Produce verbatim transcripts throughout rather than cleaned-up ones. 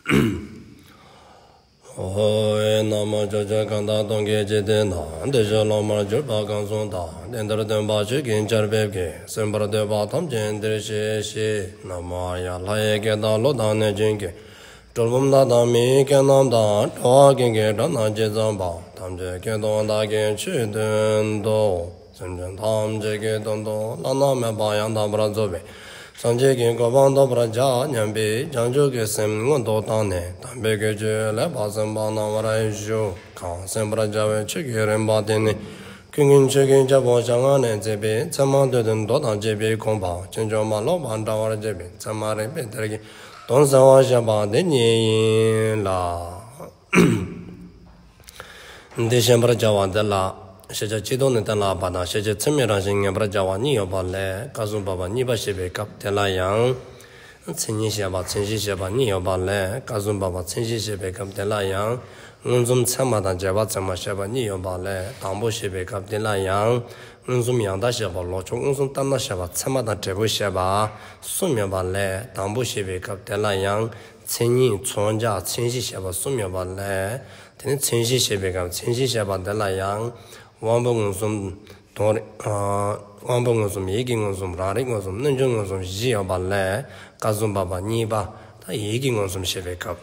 ཨོ། ན་མོ། ཕྱོགས་བཅུའི་གང་དག་སྟོང་གི་འཇིག་རྟེན་ན། བདེ་གཤེགས་སློབ་མར་གྱུར་པ་གང་གསུང་དང་། དེ་འདིར་སྟོན་པ་ཆོས་ཀྱི་ཆར་འབེབས་ཀྱིས། གསན་པར་འདོད་པ་ཐམས་ཅད་འདིར་གཤེགས་ཤིག། ན་མོ། ཡ། ལྷ་ཡི་སྐད་དང་ཀླུ་དང་གནོད་སྦྱིན་སྐད། གྲུལ་བུམ་དག་དང་མི་ཡི་སྐད་རྣམས་དང་། འགྲོ་བ་ཀུན་གྱི་སྒྲ་རྣམས་ཇི་ཙམ་པ། ཐམས་ཅད་སྐད་དུ་བདག་གིས་ཆོས་བསྟན་ཏོ། སེམས་ཅན་ཐམས་ཅད་ཀྱི་དོན་དུ་བླ་ན་མེད་པ་ཡང་དག་པར་རྫོགས་པའི་སངས་རྒྱས་ཀྱི་གོ་འཕང་ཐོབ་པར་བྱ་སྙམ་པའི་བྱང་ཆུབ་ཀྱི་སེམས་སྔོན་དུ་བཏང་ནས། དམ་པའི་དགེ་ཆོས་ལེགས་པར་གསན་པ་གནང་བར་ཞུ། གང་གསན་པར་བྱ་བའི་ཆོས་ཀྱི་རིམ་པ་དེ་ནི། ཀུན་མཁྱེན་ཆོས་ཀྱི་རྒྱལ་པོ་ཞལ་སྔ་ནས་མཛད་པའི་ཚད་མ་སྡེ་བདུན་མདོ་དང་བཅས་པའི་དགོངས་པ་ཕྱིན་ཅི་མ་ལོག་པར་འགྲེལ་བར་བྱེད་པའི་ཚད་མ་རིགས་པའི་གཏེར་གྱི་དོན་གསལ་བར་བཤད་པ་འདི་ཉིད་ཡིན་ལ། འདི་བཤད་པར་བྱ་བ་འདི་ལ། ཤེས་བྱ་སྤྱི་ལྡོག་ནས་གཏན་ལ་དབབ་པ་དང་། ཤེས་བྱེད་ཚད་མའི་རང་བཞིན་ངེས་པར་བྱ་བ་གཉིས་ཡོད་པ་ལས། སྐབས་སུ་བབ་པ་གཉིས་པ་བཤད་པའི་སྐབས་དེ་ལ་ཡང་། མཚན་ཉིད་བཤད་པ། མཚན་གཞི་བཤད་པ་གཉིས་ཡོད་པ་ལས། སྐབས་སུ་བབ་པ་མཚན་གཞི་བཤད་པའི་སྐབས་དེ་ལ་ཡང་། མངོན་སུམ་ཚད་མ་དང་རྗེས་དཔག་ཚད་མ་བཤད་པ་གཉིས་ཡོད་པ་ལས། དང་པོ་བཤད་པའི་སྐབས་དེ་ལ་ཡང་། མངོན་སུམ་ཡང་དག་བཤད་པ། ལོག་ཕྱོགས་མངོན་སུམ་ལྟར་སྣང་བཤད་པ། ཚད་མ་དང་འབྲས་བུ་བཤད་པ་གསུམ་ཡོད་པ་ལས། དང་པོ་བཤད་པའི་སྐབས་དེ་ལ་ཡང་། མཚན་ཉིད། མཚོན་བྱ། མཚན་གཞི་བཤད་པ་གསུམ་ཡོད་པ་ལས། དེ་ནས་མཚན་གཞི་བཤད་པའི་སྐབས། མཚན་གཞི་བཤད་པ་འདི་ལ་ཡང་། དབང་པོ་མངོན་སུམ། དོན་རིག་ཨ། དབང་པོ་མངོན་སུམ། ཡིད་ཀྱི་མངོན་སུམ། རང་རིག་མངོན་སུམ། རྣལ་འབྱོར་མངོན་སུམ་བཞི་ཡོད་པ་ལས། སྐབས་སུ་བབ་པ་གཉིས་པ། ད་ཡིད་ཀྱི་མངོན་སུམ་བཤད་པའི་སྐབས།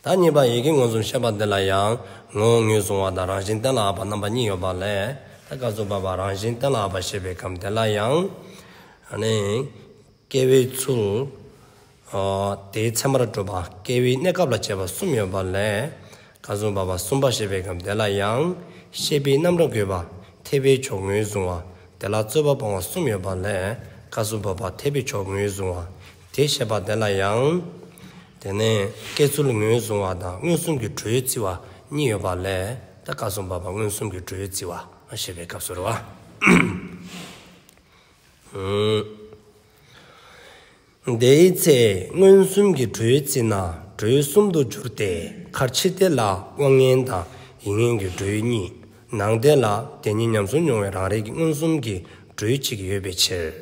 ད་གཉིས་པ་ཡིད་ཀྱི་མངོན་སུམ་བཤད་པ་འདི་ལ་ཡང་། ངོ་བོ་ངོས་བཟུང་བ་དང་རང་བཞིན་གཏན་ལ་དབབ་པ་རྣམ་པ་གཉིས་ཡོད་པ་ལས། ད་སྐབས་སུ་བབ་པ་རང་བཞིན་གཏན་ལ་དབབ་པ་བཤད་པའི་སྐབས་འདི་ལ་ཡང་། ཨ་ནི། སྐྱེ་བའི་ཚུལ། ཨ། དེའི་མཚན་མར་གྲུབ་པ། སྐྱེ་བའི་གནས་སྐབས་ལ་བྱེད་པ་གསུམ་ཡོད་པ་ལས། སྐབས་སུ་བབ་པ་གསུམ་པ་བཤད་པའི་སྐབས་དེ་ལ་ཡང་། ཤེས་པའི་རྣམ་གྲངས་བཀོད་པ། འཐད་པའི་ཕྱོགས་ངོས་བཟུང་བ། དེ་ལ་རྩོད་པ་སྤོང་བ་གསུམ་ཡོད་པ་ལས། སྐབས་སུ་བབ་པ་འཐད་པའི་ཕྱོགས་ངོས་བཟུང་བ། དེ་བཤད་པ་དེ་ལ་ཡང་། དེ་ནས་སྐྱེ་ཚུལ་ངོས་བཟུང་བ་དང་མངོན་སུམ་གྱི་གྲོས་བརྩི་བ་གཉིས་ཡོད་པ་ལས། ད་སྐབས་སུ་བབ་པ་མངོན་སུམ་གྱི་གྲོས་བརྩི་བ་བཤད་པའི་སྐབས་སུ་རེད་བ། དེའི་ཚེ་མངོན་སུམ་གྱི་གྲོས་བརྩིས་ན་གྲོས་གསུམ་དུ་འགྱུར་ཏེ། ཁར་ཕྱི་དེ་ལ་དབང་མངོན་དང་ཡིད་མངོན་གྱི་གྲོས་གཉིས། ནང་དེ་ལ་དེ་ཉིད་ཉམས་སུ་མྱོང་བའི་རང་རིག་གི་མངོན་སུམ་གྱི་གྲོས་གཅིག་ཡོད་པའི་ཕྱིར།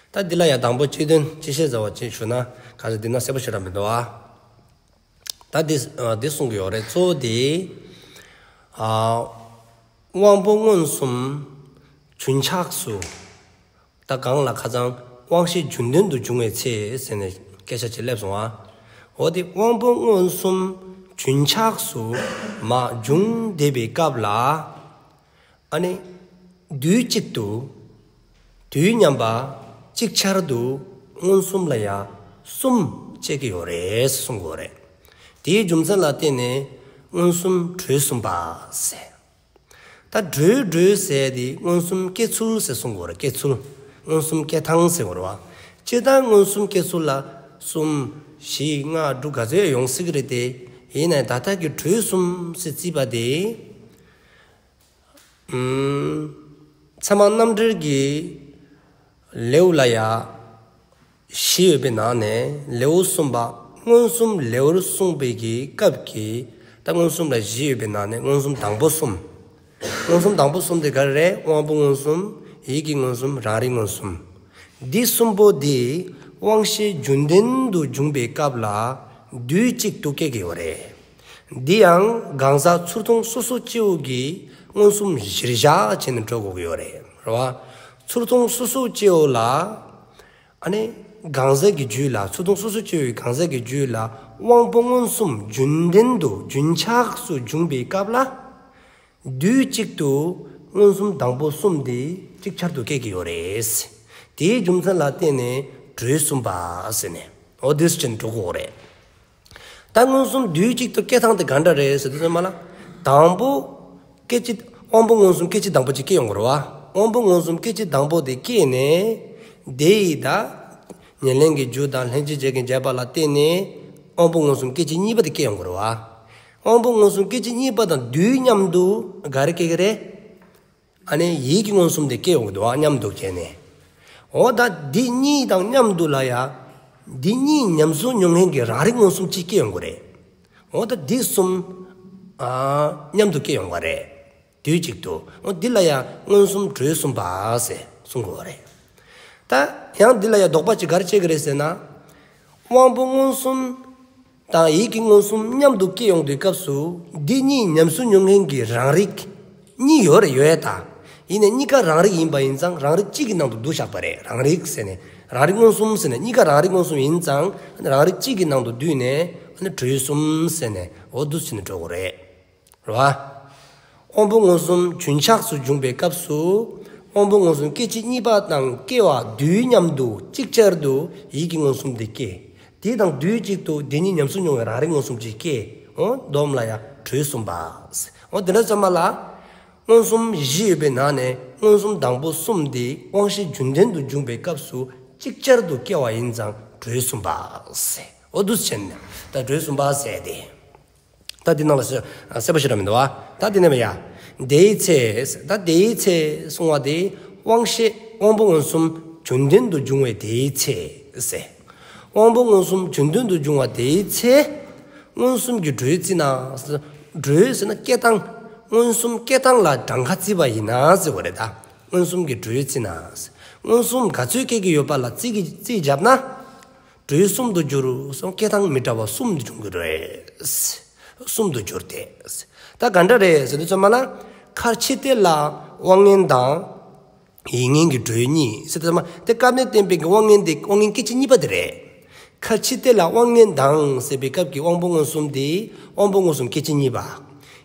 ད་འདི་ལ་ཡང་དང་པོ་སྤྱི་དོན་སྤྱི་བཤད་ཟེར་བ་ཅིག་ཞུ་ན། ག་ཚོད་འདི་ན་གསལ་པོ་ཞེ་དྲག་མི་འདུག་ཨ། ད་འདི་འདི་གསུང་གི་ཡོད་རེད། གཙོ་བོ་དེ། ཨ། དབང་པོ་མངོན་སུམ་རྒྱུན་ཆགས་སུ། ད་གང་ལ་ཁ་སང་དབང་ཤེས་རྒྱུན་ལྡན་དུ་འབྱུང་བའི་ཚེ་ཟེར་ནས་སྐད་ཆ་ཅིག་སླེབས་སོང་ཨ། འོ་དེ་དབང་པོ་མངོན་སུམ་རྒྱུན་ཆགས་སུ་མ་བྱུང་བསྡད་པའི་སྐབས་ལ། ཨ་ནི། དུས་གཅིག་ཏུ། དུས་མཉམ་པ། ཅིག་ཅར་དུ་མངོན་སུམ་ལ་ཡང་གསུམ་དཔྱད་ཀྱི་ཡོད་རེད་གསུང་གི་ཡོད་རེད། དེའི་རྒྱུ་མཚན་ལ་བརྟེན་ནས་མངོན་སུམ་གྲོས་གསུམ་པ་ཟེར། ད་གྲོས་གྲོས་ཟེར་དེ་མངོན་སུམ་སྐྱེ་ཚུལ་ཟེར་གསུང་གི་ཡོད་རེད། སྐྱེ་ཚུལ། མངོན་སུམ་སྐྱེ་སྟངས་ཟེར་གྱི་ཡོད་རེད་བ། སྤྱིར་བཏང་མངོན་སུམ་སྐྱེ་ཚུལ་ལ་གསུམ། བཞི། ལྔ། དྲུག་ག་ཚོད་ཡོང་སྲིད་ཀྱི་རེད་དེ། ཡིན་ནའི་ད་ལྟ་གི་གྲོས་གསུམ་ཟེར་བརྩིས་པ་དེ། ཨུམ། ཚད་མ་རྣམ་འགྲེལ་གྱི་ལེའུ་ལ་ཡ་བཞི་ཡོད་པའི་ནང་ནས་ལེའུ་གསུམ་པ་མངོན་སུམ་ལེའུར་གསུངས་པའི་གི་སྐབས་ཀྱི། ད་མངོན་སུམ་ལ་བཞི་ཡོད་པའི་ནང་ནས་མངོན་སུམ་དང་པོ་གསུམ། མངོན་སུམ་དང་པོ་གསུམ་དེ་ག་རེ་རེད། དབང་པོ་མངོན་སུམ། ཡིད་ཀྱི་མངོན་སུམ། རང་རིག་མངོན་སུམ། འདི་གསུམ་པོ་དེ་དབང་ཤེས་རྒྱུན་ལྡན་དུ་འབྱུང་བའི་སྐབས་ལ་དུས་གཅིག་ཏུ་སྐྱེ་གི་ཡོད་རེད། འདི་ཡང་གང་ཟག་ཚུར་མཐོང་སོ་སོ་སྐྱེ་བོ་གིས་མངོན་སུམ་གཞིར་བཞག་བྱས་ནས་འགྲོ་དགོས་ཀྱི་ཡོད་རེད། རེད་བ། ཚུར་མཐོང་སོ་སོ་སྐྱེ་བོ་ལ། ཨ་ནི། གང་ཟག་གི་རྒྱུད་ལ། ཚུར་མཐོང་སོ་སོ་སྐྱེ་བོའི་གང་ཟག་གི་རྒྱུད་ལ་དབང་པོ་མངོན་སུམ་རྒྱུན་ལྡན་དུ་རྒྱུན་ཆགས་སུ་འབྱུང་བའི་སྐབས་ལ། དུས་གཅིག་ཏུ་མངོན་སུམ་དང་པོ་གསུམ་དེ་ཅིག་ཅར་དུ་སྐྱེ་གི་ཡོད་རེད། དེའི་རྒྱུ་མཚན་ལ་བརྟེན་ནས་གྲོས་གསུམ་པ་ཟེར་ནས། འོ་དེ་ཟེར་ནས་འགྲོ་གི་ཡོད་རེད། ད་མངོན་སུམ་དུས་གཅིག་ཏུ་སྐྱེ་སྟངས་དེ་ག་འདྲ་རེད་ཟེར་དུས་ཙམ་པ་ལ། དང་པོ། སྐད་ཅིག་དབང་པོ་མངོན་སུམ་སྐད་ཅིག་དང་པོ་ཅིག་སྐྱེ་ཡོང་གི་རེད་བ། དབང་པོ་མངོན་སུམ་སྐད་ཅིག་དང་པོ་དེ་སྐྱེས་ནས། དེ་ཡི་ད། ཉེར་ལེན་གྱི་རྒྱུ་དང་ལྷན་ཅིག་བྱེད་ཀྱི་བྱེད་པ་ལ་བརྟེན་ནས། དབང་པོ་མངོན་སུམ་སྐད་ཅིག་གཉིས་པ་དེ་སྐྱེ་ཡོང་གི་རེད་བ། དབང་པོ་མངོན་སུམ་སྐད་ཅིག་གཉིས་པ་དང་དུས་མཉམ་དུ་ག་རེ་སྐྱེ་གི་རེད། ཨ་ནི་ཡིད་ཀྱི་མངོན་སུམ་དེ་སྐྱེ་ཡོང་གི་འདུག་ཨ། མཉམ་དུ་སྐྱེས་ནས། འོ་ད་འདི་གཉིས་དང་མཉམ་དུ་ལ་ཡ། འདི་གཉིས་ཉམས་སུ་མྱོང་མཁན་གྱི་རང་རིག་མངོན་སུམ་གཅིག་སྐྱེ་ཡོང་གི་རེད། འོ་ད་འདི་གསུམ། ཨ། མཉམ་དུ་སྐྱེ་ཡོང་བ་རེད། དུས་གཅིག་ཏུ། འོ་འདི་ལ་ཡ་མངོན་སུམ་གྲོས་གསུམ་པ་ཟེར་གསུང་གི་ཡོད་རེད། ད་ ཡང་འདི་ལ་ཡང་དོགས་པ་ཅིག་ག་རེ་བྱེད་ཀྱི་རེད་ཟེར་ན། དབང་པོ་མངོན་སུམ་དང་ཡིད་ཀྱི་མངོན་སུམ་མཉམ་དུ་སྐྱེ་ཡོང་དུས་སྐབས་སུ་འདི་གཉིས་ཉམས་སུ་མྱོང་མཁན་གྱི་རང་རིག་གཉིས་ཡོད་རེད། ཡོད་ད། ཡིན་ནའི་གཉིས་ཀ་རང་རིག་ཡིན་པ་ཡིན་ཙང་རང་རིག་གཅིག་གི་ནང་དུ་བསྡུ་བཞག་པ་རེད། རང་རིག་ཟེར་ནས་རང་རིག་མངོན་སུམ་ཟེར་ནས་གཉིས་ཀ་རང་རིག་མངོན་སུམ་ཡིན་ཙང་རང་རིག་གཅིག་གི་ནང་དུ་བསྡུས་ནས་ཨ་ནི་དྲོད་གསུམ་ཟེར་ནས་འོ་འདུག་བྱས་ནས་འགྲོ་དགོས་རེད། རེད་བ། དབང་པོ་མངོན་སུམ་རྒྱུན་ཆགས་སུ་འབྱུང་བའི་སྐབས་སུ་དབང་པོ་མངོན་སུམ་སྐད་ཅིག་གཉིས་པ་དང་སྐྱེ་བ་དུས་མཉམ་དུ་ཅིག་ཅར་དུ་ཡིད་ཀྱི་མངོན་སུམ་དེ་སྐྱེ། དེ་དང་དུས་གཅིག་ཏུ་དེ་ཉིད་ཉམས་སུ་མྱོང་བའི་རང་རིག་མངོན་སུམ་གཅིག་སྐྱེ། འོ་སྡོམ་ལ་ཡང་དྲོད་གསུམ་པ། འོ་དེ་འདྲ་ཙམ་མ་ལ། མངོན་སུམ་བཞི་ཡོད་པའི་ནང་ནས་མངོན་སུམ་དང་པོ་གསུམ་དེ་དབང་ཤེས་རྒྱུན་ལྡན་དུ་འབྱུང་བའི་སྐབས་སུ་ཅིག་ཅར་དུ་སྐྱེ་བ་ཡིན་ཙང་དྲོད་གསུམ་པ་ཟེར། འོ་འདུག་བྱས་ནས་ད་དྲོད་གསུམ་པ་ཟེར་ཏེ། ད་འདི་ནང་ལ་གསལ་པོ་ཞེ་དྲག་མི་འདུག་བ། ད་འདི་ནས་མ་ཡ། དེའི་ཚེ། ད་དེའི་ཚེ་གསུང་བ་དེ་དབང་ཤེས་དབང་པོ་མངོན་སུམ་རྒྱུན་ལྡན་དུ་འབྱུང་བའི་དེའི་ཚེ་ཟེར། དབང་པོ་མངོན་སུམ་རྒྱུན་ལྡན་དུ་འབྱུང་བ་དེའི་ཚེ། མངོན་སུམ་གྱི་དྲོད་བརྩིས་ན། དྲོད་ཟེར་ན་སྐྱེ་སྟངས། མངོན་སུམ་སྐྱེ་སྟངས་ལ་གྲངས་ཀ་བརྩིས་པ་ཡིན་ན་ཟེར་བ་རེད་ད། མངོན་སུམ་གྱི་དྲོད་བརྩིས་ན། མངོན་སུམ་ག་ཚོད་སྐྱེ་གི་ཡོད་པ་ལ་རྩིས་ཀྱི་རྩིས་བརྒྱབ་ན། དྲོད་གསུམ་དུ་འགྱུར་སོང་། སྐྱེ་སྟངས་མི་འདྲ་བ་གསུམ་དུ་འབྱུང་གི་རེད། གསུམ་དུ་འགྱུར་ཏེ། ད་ག་འདྲ་རེད་ཟེར་དུས་ཙམ་པ་ལ། ཁར་ཕྱི་དེ་ལ་དབང་མངོན་དང་། ཡིད་མངོན་གྱི་དྲོད་གཉིས་ཟེར་དུས་ཙམ་པ་དེ་སྐབས་ནས་བསྟན་པའི་གི་དབང་མངོན་དེ་དབང་མངོན་སྐད་ཅིག་གཉིས་པ་དེ་རེད། ཁར་ཕྱི་དེ་ལ་དབང་མངོན་དང་ཟེར་བའི་སྐབས་ཀྱི་དབང་པོ་མངོན་སུམ་དེ་དབང་པོ་མངོན་སུམ་སྐད་ཅིག་གཉིས་པ།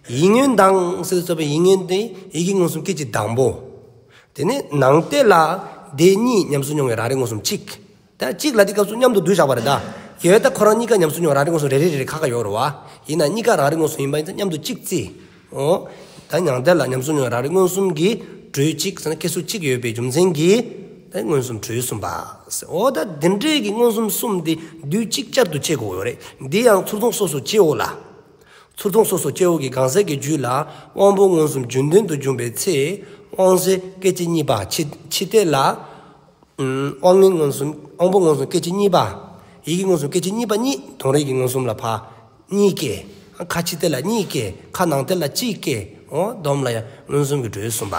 ཡིད་མངོན་དང་ཟེར་དུས་ཙམ་པ་ཡིད་མངོན་དེ་ཡིད་ཀྱི་མངོན་སུམ་སྐད་ཅིག་དང་པོ། དེ་ནས་ནང་དེ་ལ་དེ་གཉིས་ཉམས་སུ་མྱོང་བའི་རང་རིག་མངོན་སུམ་གཅིག་ད་གཅིག་ལ་དེ་སྐབས་སུ་མཉམ་དུ་བསྡུས་བཞག་པ་རེད་ད། ཡོད་ད་ཁོ་རང་གཉིས་ཀ་ཉམས་སུ་མྱོང་རང་རིག་མངོན་སུམ་རེ་རེ་རེ་རེ་ཁ་ཁ་ཡོད་རེད་བ། ཡིན་ན་གཉིས་ཀ་རང་རིག་མངོན་སུམ་ཡིན་པ་ཡིན་ཙང་མཉམ་དུ་གཅིག་བརྩིས། འོ། ད་མྱང་འདས་ལ་ཉམས་སུ་མྱོང་རང་རིག་མངོན་སུམ་གྱི་དྲོད་གཅིག་ཟེར་ན་སྐྱེ་སུ་གཅིག་ཡོད་པའི་རྒྱུ་མཚན་གྱིས་ད་མངོན་སུམ་དྲོད་གསུམ་པ། འོ་ད་འདི་འདྲའི་གི་མངོན་སུམ་གསུམ་འདི་དུས་གཅིག་ཅར་དུ་སྐྱེ་དགོས་ཡོད་རེད། འདི་ཡང་ཚུར་མཐོང་སོ་སོ་སྐྱེ་བོ་ལ། ཚུར་མཐོང་སོ་སོ་སྐྱེ་བོ་གི་གང་ཟག་གི་རྒྱུད་ལ་དབང་པོ་མངོན་སུམ་རྒྱུན་ལྡན་དུ་འབྱུང་བའི་ཚེ། དབང་ཤེས་སྐད་ཅིག་གཉིས་པ་ཕྱི་ཕྱི་དེ་ལ། དབང་མངོན་མངོན་སུམ་དབང་པོ་མངོན་སུམ་སྐད་ཅིག་གཉིས་པ། ཡིད་ཀྱི་མངོན་སུམ་སྐད་ཅིག་གཉིས་པ་གཉིས་དོན་རིག་གི་མངོན་སུམ་ལ་ཕར་གཉིས་སྐྱེ། ཁ་ཕྱི་དེ་ལ་གཉིས་སྐྱེ། ཁ་ནང་དེ་ལ་གཅིག་སྐྱེ། འོ་སྡོམ་ལ་ཡང་མངོན་སུམ་གྱི་དྲོད་གསུམ་པ།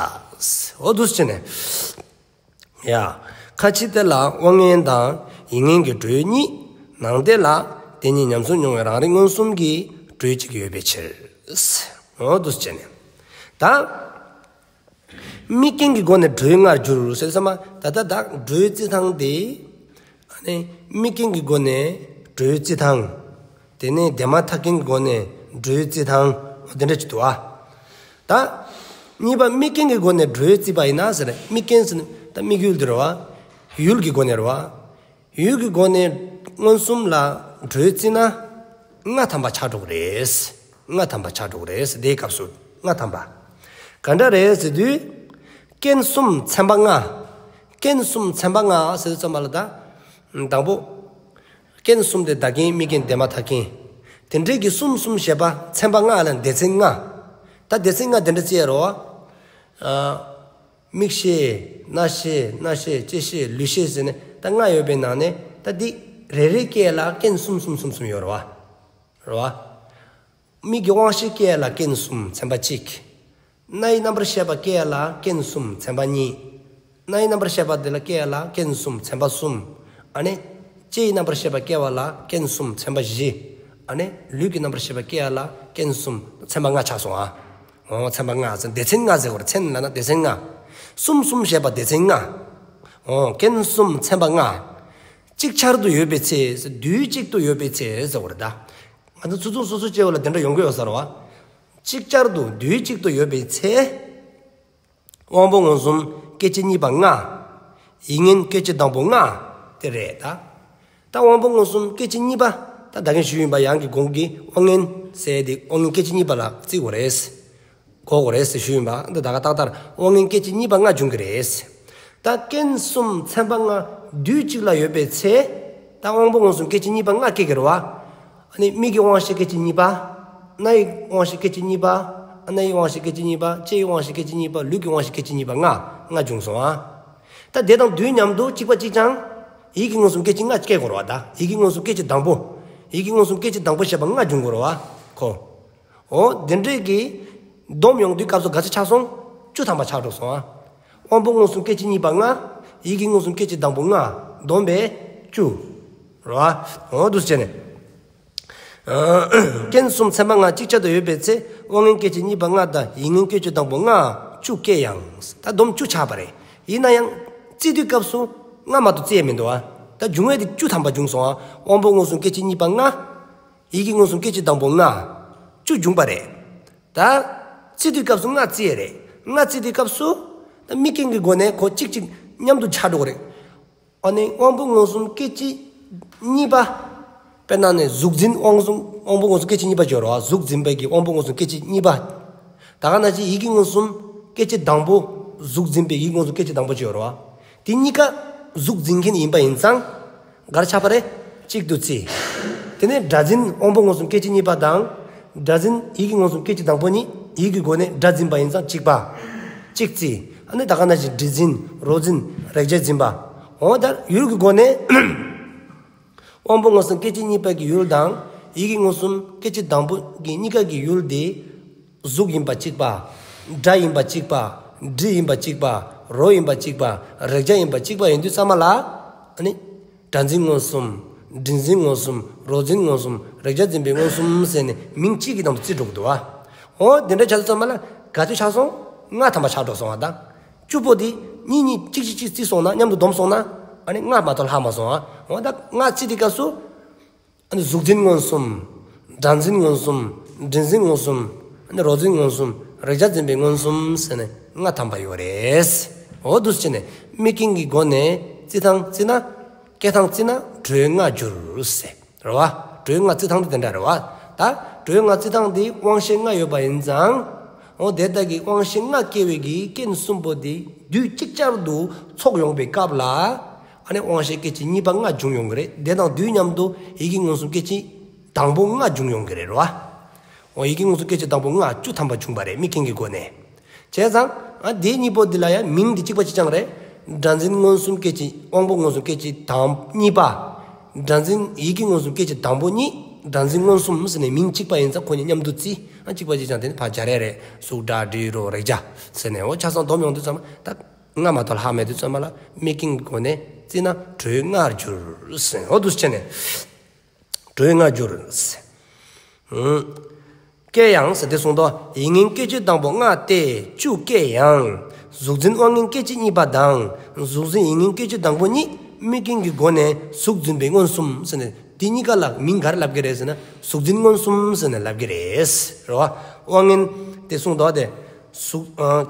འོ་འདུག་སེ་བྱས་ནས། ཡ། ཁ་ཕྱི་དེ་ལ་དབང་མངོན་དང་ཡིད་མངོན་གྱི་དྲོད་གཉིས། ནང་དེ་ལ་དེ་གཉིས་ཉམས་སུ་མྱོང་བའི་རང་རིག་མངོན་སུམ་གྱི་དྲོད་གཅིག་ཡོད་པའི་ཕྱིར། འོ་འདུག་སེ་བྱས་ནས། ད། དམིགས་རྐྱེན་གྱི་སྒོ་ནས་དྲོད་ལྔར་འགྱུར་ཟེར་ཙམ་པ་ད་ལྟ་བདག་དྲོད་བརྩི་སྟངས་དེ། ཨ་ནི་དམིགས་རྐྱེན་གྱི་སྒོ་ནས་དྲོད་བརྩི་སྟངས། དེ་ནས་དེ་མ་ཐག་རྐྱེན་གྱི་སྒོ་ནས་དྲོད་བརྩི་སྟངས་དེ་འདྲ་ཅིག་འདུག་ཨ། ད་གཉིས་པ་དམིགས་རྐྱེན་གྱི་སྒོ་ནས་དྲོད་བརྩིས་པ་ཡིན་ན་ཟེར་དམིགས་རྐྱེན་ཟེར་ན་ད་དམིགས་ཡུལ་དེ་རེད་བ། ཡུལ་གྱི་སྒོ་ནས་རེད་བ། ཡུལ་གྱི་སྒོ་ནས་མངོན་སུམ་ལ་དྲོད་བརྩིས་ན་ལྔ་ཐམ་པ་ཆགས་འགྲོ་གི་རེད། ལྔ་ཐམ་པ་ཆགས་འགྲོ་གི་རེད། དེའི་སྐབས་སུ་ལྔ་ཐམ་པ། ག་འདྲ་རེད་ཟེར་དུས། རྐྱེན་གསུམ་ཚན་པ་ལྔ། རྐྱེན་གསུམ་ཚན་པ་ལྔ་ཟེར་དུས་ཙམ་པ་ལ་ད། དང་པོ། རྐྱེན་གསུམ་དེ་བདག་རྐྱེན་དམིགས་རྐྱེན་དེ་མ་ཐག་རྐྱེན། དེ་འདྲའི་གི་གསུམ་གསུམ་བྱས་པ་ཚན་པ་ལྔ་ལ་སྡེ་ཚན་ལྔ། ད་སྡེ་ཚན་ལྔ་དེ་འདྲ་བརྩི་ཡ་རོ། ཨ། མིག་ཤེས། རྣ་ཤེས། སྣ་ཤེས། ལྕེ་ཤེས། ལུས་ཤེས་ཟེར་ནས་ད་ལྔ་ཡོད་པའི་ནང་ནས་ད་འདི་རེ་རེ་སྐྱེ་ལ་རྐྱེན་གསུམ་གསུམ་གསུམ་གསུམ་ཡོད་རེད་བ། རེད་བ། མིག་གི་དབང་ཤེས་སྐྱེ་ལ་རྐྱེན་གསུམ་ཚན་པ་གཅིག་རྣ་ཡི་རྣམ་པར་ཤེས་པ་སྐྱེ་ལ་རྐྱེན་གསུམ་ཚན་པ་གཉིས། རྣ་ཡི་རྣམ་པར་ཤེས་པ་དེ་ལ་སྐྱེ་ལ་རྐྱེན་གསུམ་ཚན་པ་གསུམ། ཨ་ནི། ལྕེ་ཡི་རྣམ་པར་ཤེས་པ་སྐྱེ་བ་ལ་རྐྱེན་གསུམ་ཚན་པ་བཞི། ཨ་ནི། ལུས་ཀྱི་རྣམ་པར་ཤེས་པ་སྐྱེ་བ་ལ་རྐྱེན་གསུམ་ཚན་པ་ལྔ་ཆགས་སོང་ཨ། འོ་ཚན་པ་ལྔ་ཟེར་སྡེ་ཚན་ལྔ་ཟེར་བར་ཚན་ལ་ན་སྡེ་ཚན་ལྔ། གསུམ་གསུམ་བྱས་པ་སྡེ་ཚན་ལྔ། འོ་རྐྱེན་གསུམ་ཚན་པ་ལྔ། ཅིག་ཆར་དུ་ཡོད་པའི་ཚེ། དུས་གཅིག་ཏུ་ཡོད་པའི་ཚེ་ཟེར་བ་རེད་ད། ང་ཚོ་ཚུར་མཐོང་སོ་སོ་སྐྱེ་བོ་ལ་དེ་འདྲ་ཡོང་གི་ཡོད་ས་རེད་བ། ཅིག་ཅར་དུ་དུས་གཅིག་ཏུ་ཡོད་པའི་ཚེ། དབང་པོ་མངོན་སུམ་སྐད་ཅིག་གཉིས་པ་ལྔ། ཡིད་མངོན་སྐད་ཅིག་དང་པོ་ལྔ། དེ་རེད་ད། ད་དབང་པོ་མངོན་སུམ་སྐད་ཅིག་གཉིས་པ། ད་ད་གིན་ཞུས་ཡིན་པ་ཡང་གི་གོང་གི་དབང་མངོན་ཟེར་དེ་དབང་མངོན་སྐད་ཅིག་གཉིས་པ་ལ་བརྩི་དགོས་རེད། གོ་དགོས་རེད་ཟེར་ཞུས་ཡིན་པ་འདི་ད་ག་ཏག་ཏག་དབང་མངོན་སྐད་ཅིག་གཉིས་པ་ལྔ་འབྱུང་གི་རེད། ད་རྐྱེན་གསུམ་ཚན་པ་ལྔ་དུས་གཅིག་ལ་ཡོད་པའི་ཚེ། ད་དབང་པོ་མངོན་སུམ་སྐད་ཅིག་གཉིས་པ་ལྔ་སྐྱེ་གི་རེད་བ། ཨ་ནི་མིག་གི་དབང་ཤེས་སྐད་ཅིག་གཉིས་པ། རྣ་ཡི་དབང་ཤེས་སྐད་ཅིག་གཉིས་པ། སྣ་ཡི་དབང་ཤེས་སྐད་ཅིག་གཉིས་པ། ལྕེ་ཡི་དབང་ཤེས་སྐད་ཅིག་གཉིས་པ། ལུས་ཀྱི་དབང་ཤེས་སྐད་ཅིག་གཉིས་པ་ལྔ། ལྔ་འབྱུང་སོང་ཨ། ད་དེ་དང་དུས་མཉམ་དུ་གཅིག་པ་གཅིག་རྐྱང་། ཡིད་ཀྱི་མངོན་སུམ་སྐད་ཅིག་ལྔ་སྐྱེ་དགོས་རེད་བ་ད། ཡིད་ཀྱི་མངོན་སུམ་སྐད་ཅིག་དང་པོ། ཡིད་ཀྱི་མངོན་སུམ་སྐད་ཅིག་དང་པོ་བྱས་པ་ལྔ་འབྱུང་དགོས་རེད་བ། ཁོ། འོ་དེ་འདྲས་ཀྱི། སྡོམ་ཡོང་དུས་སྐབས་སུ་ག་ཚོད་ཆགས་སོང་། བཅུ་ཐམ་པ་ཆགས་འགྲོ་སོང་ཨ། དབང་པོ་མངོན་སུམ་སྐད་ཅིག་གཉིས་པ་ལྔ། ཡིད་ཀྱི་མངོན་སུམ་སྐད་ཅིག་དང་པོ་ལྔ། བསྡོམས་པས་བཅུ། རེད་བ། འོ་འདུག་སེ་བྱས་ནས། རྐྱེན་གསུམ་ཚན་པ་ལྔ་ཅིག་ཆར་དུ་ཡོད་པའི་ཚེ་དབང་མངོན་སྐད་ཅིག་གཉིས་པ་ལྔ་དང་ཡིད་མངོན་སྐད་ཅིག་དང་པོ་ལྔ་བཅུ་སྐྱེ་ཡང་། ད་བསྡོམས་བཅུ་ཆགས་པ་རེད། ཡིན་ན་ཡང་བརྩི་དུས་སྐབས་སུ་ལྔ་མ་གཏོགས་བརྩི་ཡས་མི་འདུག་ཨ། ད་འབྱུང་བས་དེ་བཅུ་ཐམ་པ་བྱུང་སོང་ཨ། དབང་པོ་མངོན་སུམ་སྐད་ཅིག་གཉིས་པ་ལྔ། ཡིད་ཀྱི་མངོན་སུམ་སྐད་ཅིག་དང་པོ་ལྔ། བཅུ་བྱུང་པ་རེད། ད་བརྩི་དུས་སྐབས་སུ་ལྔ་བརྩི་ཡས་རེད། ལྔ་བརྩི་དུས་སྐབས་སུ་ད་དམིགས་རྐྱེན་གྱི་སྒོ་ནས་ཁོ་གཅིག་གཅིག་མཉམ་དུ་ཆགས་འགྲོ་གི་རེད། ཨ་ནི་དབང་པོ་མངོན་སུམ་སྐད་ཅིག་གཉིས་པ། དཔེར་ན་ནི་གཟུགས་འཛིན་དབང་གཟུགས་དབང་པོ་མངོན་སུམ་སྐད་ཅིག་གཉིས་པ་བརྗོད་རོགས། གཟུགས་འཛིན་པའི་གི་དབང་པོ་མངོན་སུམ་སྐད་ཅིག་གཉིས་པ། ད་ག་ནང་བཞིན་ཡིད་ཀྱི་མངོན་སུམ་སྐད་ཅིག་དང་པོ། གཟུགས་འཛིན་པའི་ཡིད་མངོན་སུམ་སྐད་ཅིག་དང་པོ་བརྗོད་རོགས། དེ་གཉིས་ཀ་གཟུགས་འཛིན་མཁན་ཡིན་པ་ཡིན་ཙང་། གར་ཆགས་པ་རེད། གཅིག་ཏུ་བརྩི། དེ་ནས་སྒྲ་འཛིན་དབང་པོ་མངོན་སུམ་སྐད་ཅིག་གཉིས་པ་དང་། སྒྲ་འཛིན་ཡིད་ཀྱི་མངོན་སུམ་སྐད་ཅིག་དང་པོ་གཉིས་ཡིད་ཀྱི་སྒོ་ནས་སྒྲ་འཛིན་པ་ཡིན་ཙང་གཅིག་པ། གཅིག་བརྩི། ཨ་ནི་ད་ག་ནང་བཞིན་དྲི་འཛིན་རོ་འཛིན་རེག་བྱ་འཛིན་པ། འོ་ད་ཡུལ་གྱི་སྒོ་ནས། དབང་པོ་མངོན་སུམ་སྐད་ཅིག་གཉིས་པ་གི་ཡུལ་དང་ཡིད་ཀྱི་མངོན་སུམ་སྐད་ཅིག་དང་པོ་གི་གཉིས་ཀ་གི་ཡུལ་དེ། གཟུགས་ཡིན་པ་གཅིག་པ། སྒྲ་ཡིན་པ་གཅིག་པ། དྲི་ཡིན་པ་གཅིག་པ། རོ་ཡིན་པ་གཅིག་པ། རེག་བྱ་ཡིན་པ་གཅིག་པ་ཡིན་དུས་ཙམ་པ་ལ། ཨ་ནི། སྒྲ་འཛིན་མངོན་སུམ། དྲི་འཛིན་མངོན་སུམ། རོ་འཛིན་མངོན་སུམ། རེག་བྱ་འཛིན་པའི་མངོན་སུམ་ཟེར་ནས་མིང་གཅིག་གི་ནང་དུ་བརྩི་འགྲོ་གི་འདུག་བ། འོ་དེ་འདྲ་ཆགས་དུས་ཙམ་པ་ལ་ག་ཚོད་ཆགས་སོང་། ལྔ་ཐམ་པ་ཆགས་འགྲོ་སོང་བ་དང་། བཅུ་པོ་དེ་གཉིས་གཉིས་གཅིག་གཅིག་གཅིག་བརྩིས་སོང་ན་མཉམ་དུ་བསྡོམས་སོང་ན། ཨ་ནི་ལྔ་མ་གཏོགས་ལྷག་མ་སོང་བ། འོ་ད་ལྔ་བརྩིས་དུས་སྐབས་སུ། ཨ་ནི་གཟུགས་འཛིན་མངོན་སུམ། སྒྲ་འཛིན་མངོན་སུམ། དྲི་འཛིན་མངོན་སུམ། ཨ་ནི་རོ་འཛིན་མངོན་སུམ། རེག་བྱ་འཛིན་པའི་མངོན་སུམ་ཟེར་ནས་ལྔ་ཐམ་པ་ཡོད་རེད། འོ་འདུག་སེ་བྱས་ནས་དམིགས་རྐྱེན་གྱི་སྒོ་ནས་བརྩི་སྟངས་བརྩིས་ན། སྐྱེ་སྟངས་བརྩིས་ན་གྲོལ་ལྔར་འགྱུར་ཟེར་རེད་བ། གྲོལ་ལྔར་བརྩི་སྟངས་དེ་དེ་འདྲ་རེད་བ། ད་གྲོལ་ལྔར་བརྩི་སྟངས་དེ་དབང་ཤེས་ལྔ་ཡོད་པ་ཡིན་ཙང་། འོ་དེ་ལྟ་གི་དབང་ཤེས་ལྔ་སྐྱེ་བའི་གི་རྐྱེན་གསུམ་པོ་དེ་དུས་གཅིག་ཅར་དུ་ཚོགས་ཡོང་པའི་སྐབས་ལ། ཨ་ནི་དབང་ཤེས་སྐད་ཅིག་གཉིས་པ་ལྔ་འབྱུང་ཡོང་གི་རེད། དེ་དང་དུས་མཉམ་དུ་ཡིད་ཀྱི་མངོན་སུམ་སྐད་ཅིག་དང་པོ་ལྔ་འབྱུང་ཡོང་གི་རེད་རེད་བ། འོ་ཡིད་ཀྱི་མངོན་སུམ་སྐད་ཅིག་དང་པོ་ལྔ་བཅུ་ཐམ་པ་བྱུང་བ་རེད་དམིགས་རྐྱེན་གྱི་སྒོ་ནས། བྱས་ཙང་ཨ་དེ་གཉིས་པོ་འདི་ལ་ཡང་མིང་འདི་གཅིག་པ་གཅིག་རྐྱང་རེད། སྒྲ་འཛིན་མངོན་སུམ་སྐད་ཅིག་དབང་པོ་མངོན་སུམ་སྐད་ཅིག་དང་གཉིས་པ། སྒྲ་འཛིན་ཡིད་ཀྱི་མངོན་སུམ་སྐད་ཅིག་དང་པོ་གཉིས། སྒྲ་འཛིན་མངོན་སུམ་ཟེར་ནས་མིང་གཅིག་པ་ཡིན་ཙང་ཁོ་གཉིས་མཉམ་དུ་བརྩི། ཨ་གཅིག་པ་གཅིག་རྐྱང་དེ་ནི་ཕར་སྦྱར་ཡ་རེད། གཟུགས་སྒྲ་དྲི་རོ་རེག་བྱ་ཟེར་ནས་འོ་ཆ་ཚང་བསྡོམས་ཡོང་དུས་ཙམ་པ་ད། ལྔ་མ་གཏོགས་ལྷག་མེད་དུས་ཙམ་པ་ལ་དམིགས་རྐྱེན་གྱི་སྒོ་ནས་བརྩིས་ན་གྲོལ་ལྔར་འགྱུར་ཟེར། འོ་འདུག་སེ་བྱས་ནས་གྲོལ་ལྔར་འགྱུར་ཟེར། ཨུམ། སྐྱེ་ཡང་ཟེར་དེ་གསུངས་ཏོ། ཡིད་མངོན་སྐད་ཅིག་དང་པོ་ལྔ་སྟེ་བཅུ་སྐྱེ་ཡང་། གཟུགས་འཛིན་དབང་མངོན་སྐད་ཅིག་གཉིས་པ་དང་། གཟུགས་འཛིན་ཡིད་མངོན་སྐད་ཅིག་དང་པོ་གཉིས་དམིགས་རྐྱེན་གྱི་སྒོ་ནས་གཟུགས་འཛིན་པའི་མངོན་སུམ་ཟེར་ནས་དེ་གཉིས་ཀ་ལ་མིང་ག་རེ་ལབ་ཀྱི་རེད་ཟེར་ན་གཟུགས་འཛིན་མངོན་སུམ་ཟེར་ནས་ལབ་ཀྱི་རེད། རེད་བ། དབང་མངོན་དེ་གསུངས་ཏོ་དེ། གཟུགས། ཨ།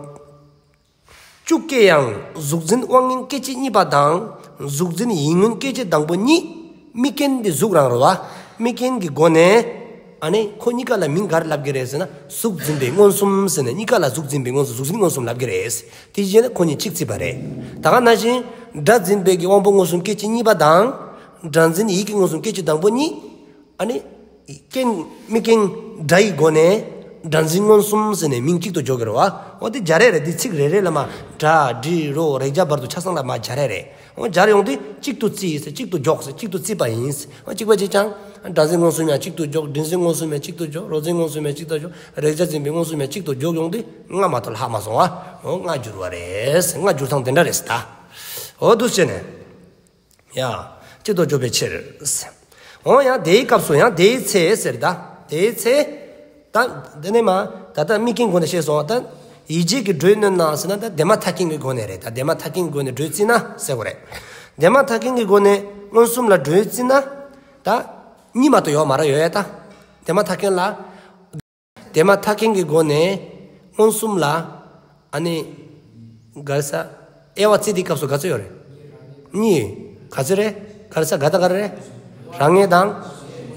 བཅུ་སྐྱེ་ཡང་། གཟུགས་འཛིན་དབང་མངོན་སྐད་ཅིག་གཉིས་པ་དང་། གཟུགས་འཛིན་ཡིད་མངོན་སྐད་ཅིག་དང་པོ་གཉིས། དམིགས་རྐྱེན་དེ་གཟུགས་རང་རེད་བ། དམིགས་རྐྱེན་གྱི་སྒོ་ནས། ཨ་ནི་ཁོ་གཉིས་ཀ་ལ་མིང་ག་རེ་ལབ་ཀྱི་རེད་ཟེར་ན་གཟུགས་འཛིན་པའི་མངོན་སུམ་ཟེར་ནས་གཉིས་ཀ་ལ་གཟུགས་འཛིན་པའི་མངོན་སུམ་གཟུགས་འཛིན་མངོན་སུམ་ལབ་ཀྱི་རེད། དེ་བཞིན་ཁོ་གཉིས་གཅིག་བརྩིས་པ་རེད། ད་ག་ནང་བཞིན་སྒྲ་འཛིན་པའི་གི་དབང་པོ་མངོན་སུམ་སྐད་ཅིག་གཉིས་པ་དང་། སྒྲ་འཛིན་ཡིད་ཀྱི་མངོན་སུམ་སྐད་ཅིག་དང་པོ་གཉིས། ཨ་ནི། རྐྱེན། དམིགས་རྐྱེན་སྒྲ་ཡི་སྒོ་ནས། སྒྲ་འཛིན་མངོན་སུམ་ཟེར་ནས་མིང་གཅིག་ཏུ་འཇོག་གི་རེད་བ། འོ་དེ་སྦྱར་ཡས་རེད། འདི་ཚིག་རེ་རེ་ལ་མ་སྒྲ་དྲི་རོ་རེག་བྱ་བར་དུ་ཆ་ཚང་ལ་མ་སྦྱར་ཡས་རེད། འོ་སྦྱར་ཡོང་དུས་གཅིག་ཏུ་བརྩིས་ཟེར་གཅིག་ཏུ་འཇོག་ཟེར་གཅིག་ཏུ་བརྩིས་པ་ཡིན། འོ་གཅིག་པ་གཅིག་རྐྱང་། སྒྲ་འཛིན་མངོན་སུམ་ཡང་གཅིག་ཏུ་འཇོག་དྲི་འཛིན་མངོན་སུམ་ཡང་གཅིག་ཏུ་འཇོག་རོ་འཛིན་མངོན་སུམ་ཡང་གཅིག་ཏུ་འཇོག་རེག་བྱ་འཛིན་པའི་མངོན་སུམ་ཡང་གཅིག་ཏུ་འཇོག་ཡོང་དུས་ལྔ་མ་གཏོགས་ལྷག་མ་སོང་བ། འོ་ལྔར་འགྱུར་བ་རེད། ལྔར་འགྱུར་སྟངས་དེ་འདྲ་རེད་ཟེར་ད། འོ་འདུག་སེ་བྱས་ནས། ཡ། གཅིག་ཏུ་འཇོག་པའི་ཕྱིར། འོ་ཡང་དེའི་སྐབས་སུ་ཡང་དེའི་ཚེ་ཟེར་ད། དེའི་ཚེ། ད། དེ་ནས་མ། ད་ལྟ་དམིགས་རྐྱེན་སྒོ་ནས་བཤད་སོང་ད། ཡིད་བྱེད་ཀྱི་དྲོད་གནོད་ན་ཟེར་ན་ད་དེ་མ་ཐག་རྐྱེན་གྱི་སྒོ་ནས་རེད། ད་དེ་མ་ཐག་རྐྱེན་གྱི་སྒོ་ནས་དྲོད་བརྩིས་ན་ཟེར་བ་རེད། དེ་མ་ཐག་རྐྱེན་གྱི་སྒོ་ནས་མངོན་སུམ་ལ་དྲོད་བརྩིས་ན། ད། གཉིས་མ་གཏོགས་ཡོད་མ་རེད་ཡོད་ཡ་ད། དེ་མ་ཐག་རྐྱེན་ལ། དེ་མ་ཐག་རྐྱེན་གྱི་སྒོ་ནས་མངོན་སུམ་ལ། ཨ་ནི། ག་རེ་ཟ། དབྱེ་བ་བརྩི་དུས་སྐབས་སུ་ག་ཚོད་ཡོད་རེད། གཉིས། ག་ཚོད་རེད། ག་རེ་ཟ་ག་དང་ག་རེ་རེད། རང་ངེས་དང་།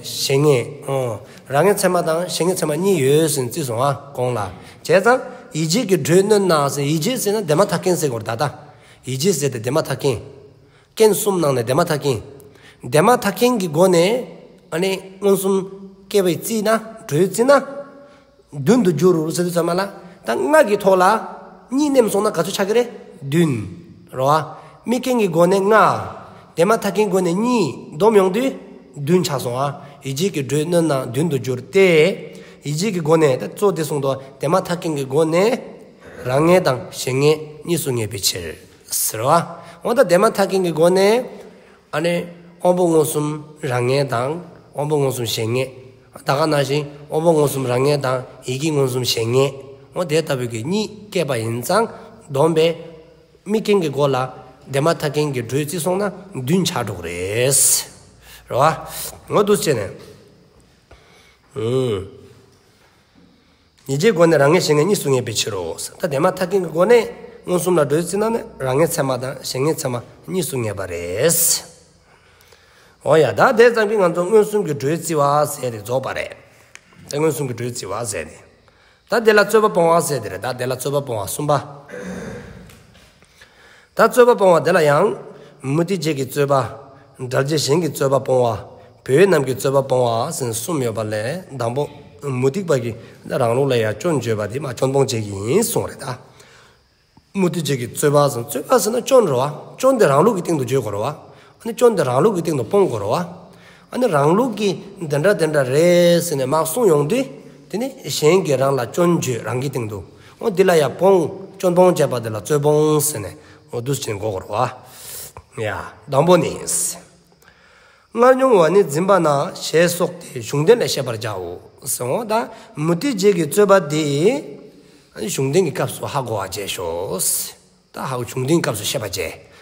གཞན་ངེས། ཨོ། རང་ངེས་ཚད་མ་དང་གཞན་ངེས་ཚད་མ་གཉིས་ཡོད་ཟེར་བརྩིས་སོང་ཨ་གོང་ལ། བྱས་ཙང་ཡིད་བྱེད་ཀྱི་དྲོད་གནོད་ན་ཟེར་ཡིད་བྱེད་ཟེར་ན་དེ་མ་ཐག་རྐྱེན་ཟེར་དགོས་རེད་ད་ལྟ། ཡིད་བྱེད་ཟེར་ཏེ་དེ་མ་ཐག་རྐྱེན། རྐྱེན་གསུམ་ནང་ནས་དེ་མ་ཐག་རྐྱེན། དེ་མ་ཐག་རྐྱེན་གྱི་སྒོ་ནས། ཨ་ནི་མངོན་སུམ་སྐྱེ་བའི་རྩིས་ན་དྲོད་རྩིས་ན། བདུན་དུ་འགྱུར་ཟེར་དུས་ཙམ་པ་ལ། ད་ལྔ་གི་ཐོག་ལ་གཉིས་མནན་སོང་ན་ག་ཚོད་ཆགས་ཀྱི་རེད། བདུན། རེད་བ། དམིགས་རྐྱེན་གྱི་སྒོ་ནས་ལྔ། དེ་མ་ཐག་རྐྱེན་སྒོ་ནས་གཉིས་བསྡོམས་ཡོང་དུས་བདུན་ཆགས་སོང་ཨ། ཡིད་བྱེད་ཀྱི་དྲོད་གནོད་ན་བདུན་དུ་འགྱུར་ཏེ། ཡིད་བྱེད་ཀྱི་སྒོ་ནས་ད་གཙོ་དེ་གསུངས་ཏོ་དེ་མ་ཐག་རྐྱེན་གྱི་སྒོ་ནས། རང་ངེས་དང་གཞན་ངེས་གཉིས་སུ་ངེས་པའི་ཕྱིར། ཟེར་བ། འོ་ད་དེ་མ་ཐག་རྐྱེན་གྱི་སྒོ་ནས། ཨ་ནི་དབང་པོ་མངོན་སུམ་རང་ངེས་དང་དབང་པོ་མངོན་སུམ་གཞན་ངེས། ད་ག་ནང་བཞིན་དབང་པོ་མངོན་སུམ་རང་ངེས་དང་ཡིད་ཀྱི་མངོན་སུམ་གཞན་ངེས། འོ་དེ་ལྟ་བུའི་གི་གཉིས་སྐྱེས་པ་ཡིན་ཙང་བསྡོམས་པས་དམིགས་རྐྱེན་གྱི་སྒོ་ལ་དེ་མ་ཐག་རྐྱེན་གྱི་འགྲོས་བརྩིས་སོང་ན་བདུན་ཆགས་འགྲོ་གི་རེད། རེད་བ། འོ་འདུག་བྱས་ནས། ཨུམ། ཡིད་ཀྱི་སྒོ་ནས་རང་ངེས་གཞན་ངེས་གཉིས་སུ་ངེས་པའི་ཕྱིར་རོ། ད་དེ་མ་ཐག་རྐྱེན་གྱི་སྒོ་ནས་མངོན་སུམ་ལ་འགྲོས་བརྩིས་ན་ནི་རང་ངེས་ཚད་མ་དང་གཞན་ངེས་ཚད་མ་གཉིས་སུ་ངེས་པ་རེད། འོ་ཡ། ད་དེ་ཙམ་གྱིས་ང་ཚོ་མངོན་སུམ་གྱི་འགྲོས་བརྩི་བ་ཟེར་ཏེ་རྫོགས་པ་རེད། ད་མངོན་སུམ་གྱི་འགྲོས་བརྩི་བ་ཟེར་ཏེ། ད་དེ་ལ་རྩོད་པ་སྤོང་བ་ཟེར་ཏེ་རེད། ད་དེ་ལ་རྩོད་པ་སྤོང་བ་གསུམ་པ། ད་རྩོད་པ་སྤོང་བ་དེ་ལ་ཡང་། མུ་སྟེགས་བྱེད་ཀྱི་རྩོད་པ། འགྲེལ་བྱེད་གཞན་གྱི་རྩོད་པ་སྤོང་བ། བོད་རྣམས་ཀྱི་རྩོད་པ་སྤོང་བ་ཟེར་གསུམ་ཡོད་པ་ལས་དང་པོ། མུ་སྟེགས་པ་གིས་རང་ལུགས་ལ་ཡང་སྐྱོན་བརྗོད་པ་དེ་མ་སྐྱོན་སྤོང་བྱེད་ཀྱི་ཡིན་གསུངས་རེད་ད། མུ་སྟེགས་བྱེད་ཀྱི་རྩོད་པ་ཟེར། རྩོད་པ་ཟེར་ན་སྐྱོན་རེད་བ། སྐྱོན་དེ་རང་ལུགས་ཀྱི་སྟེང་དུ་བརྗོད་དགོས་རེད་བ། ཨ་ནི་སྐྱོན་དེ་རང་ལུགས་ཀྱི་སྟེང་དུ་སྤོང་དགོས་རེད་བ། ཨ་ནི་རང་ལུགས་ཀྱིས་འདི་འདྲ་དེ་འདྲ་རེད་ཟེར་ནས་མར་གསུངས་ཡོང་དུས། དེ་ནི་གཞན་གྱིས་རང་ལ་སྐྱོན་བརྗོད་རང་གི་སྟེང་དུ། འོ་འདི་ལ་ཡང་སྤོང་། སྐྱོན་སྤོང་བྱས་པ་དེ་ལ་རྩོད་སྤོང་ཟེར་ནས། འོ་འདུག་སེ་བྱས་ནས་གོ་དགོས་རེད་བ། ཡ། དང་པོ་ནི། སྔར་མྱོང་བ་ནི་འཛིན་པ་ན་ཞེས་སོགས་ཏེ་གཞུང་དོན་ལས་བཤད་པར་བྱའོ། ཟེར་འོ་ད་མུ་སྟེགས་བྱེད་ཀྱི་རྩོད་པ་དེ་གཞུང་དོན་གྱི་སྐབས་སུ་ཧ་གོ་བ་བྱས་ཤོག། ད་ཧ་གོ། གཞུང་དོན་སྐབས་སུ་བཤད་པ་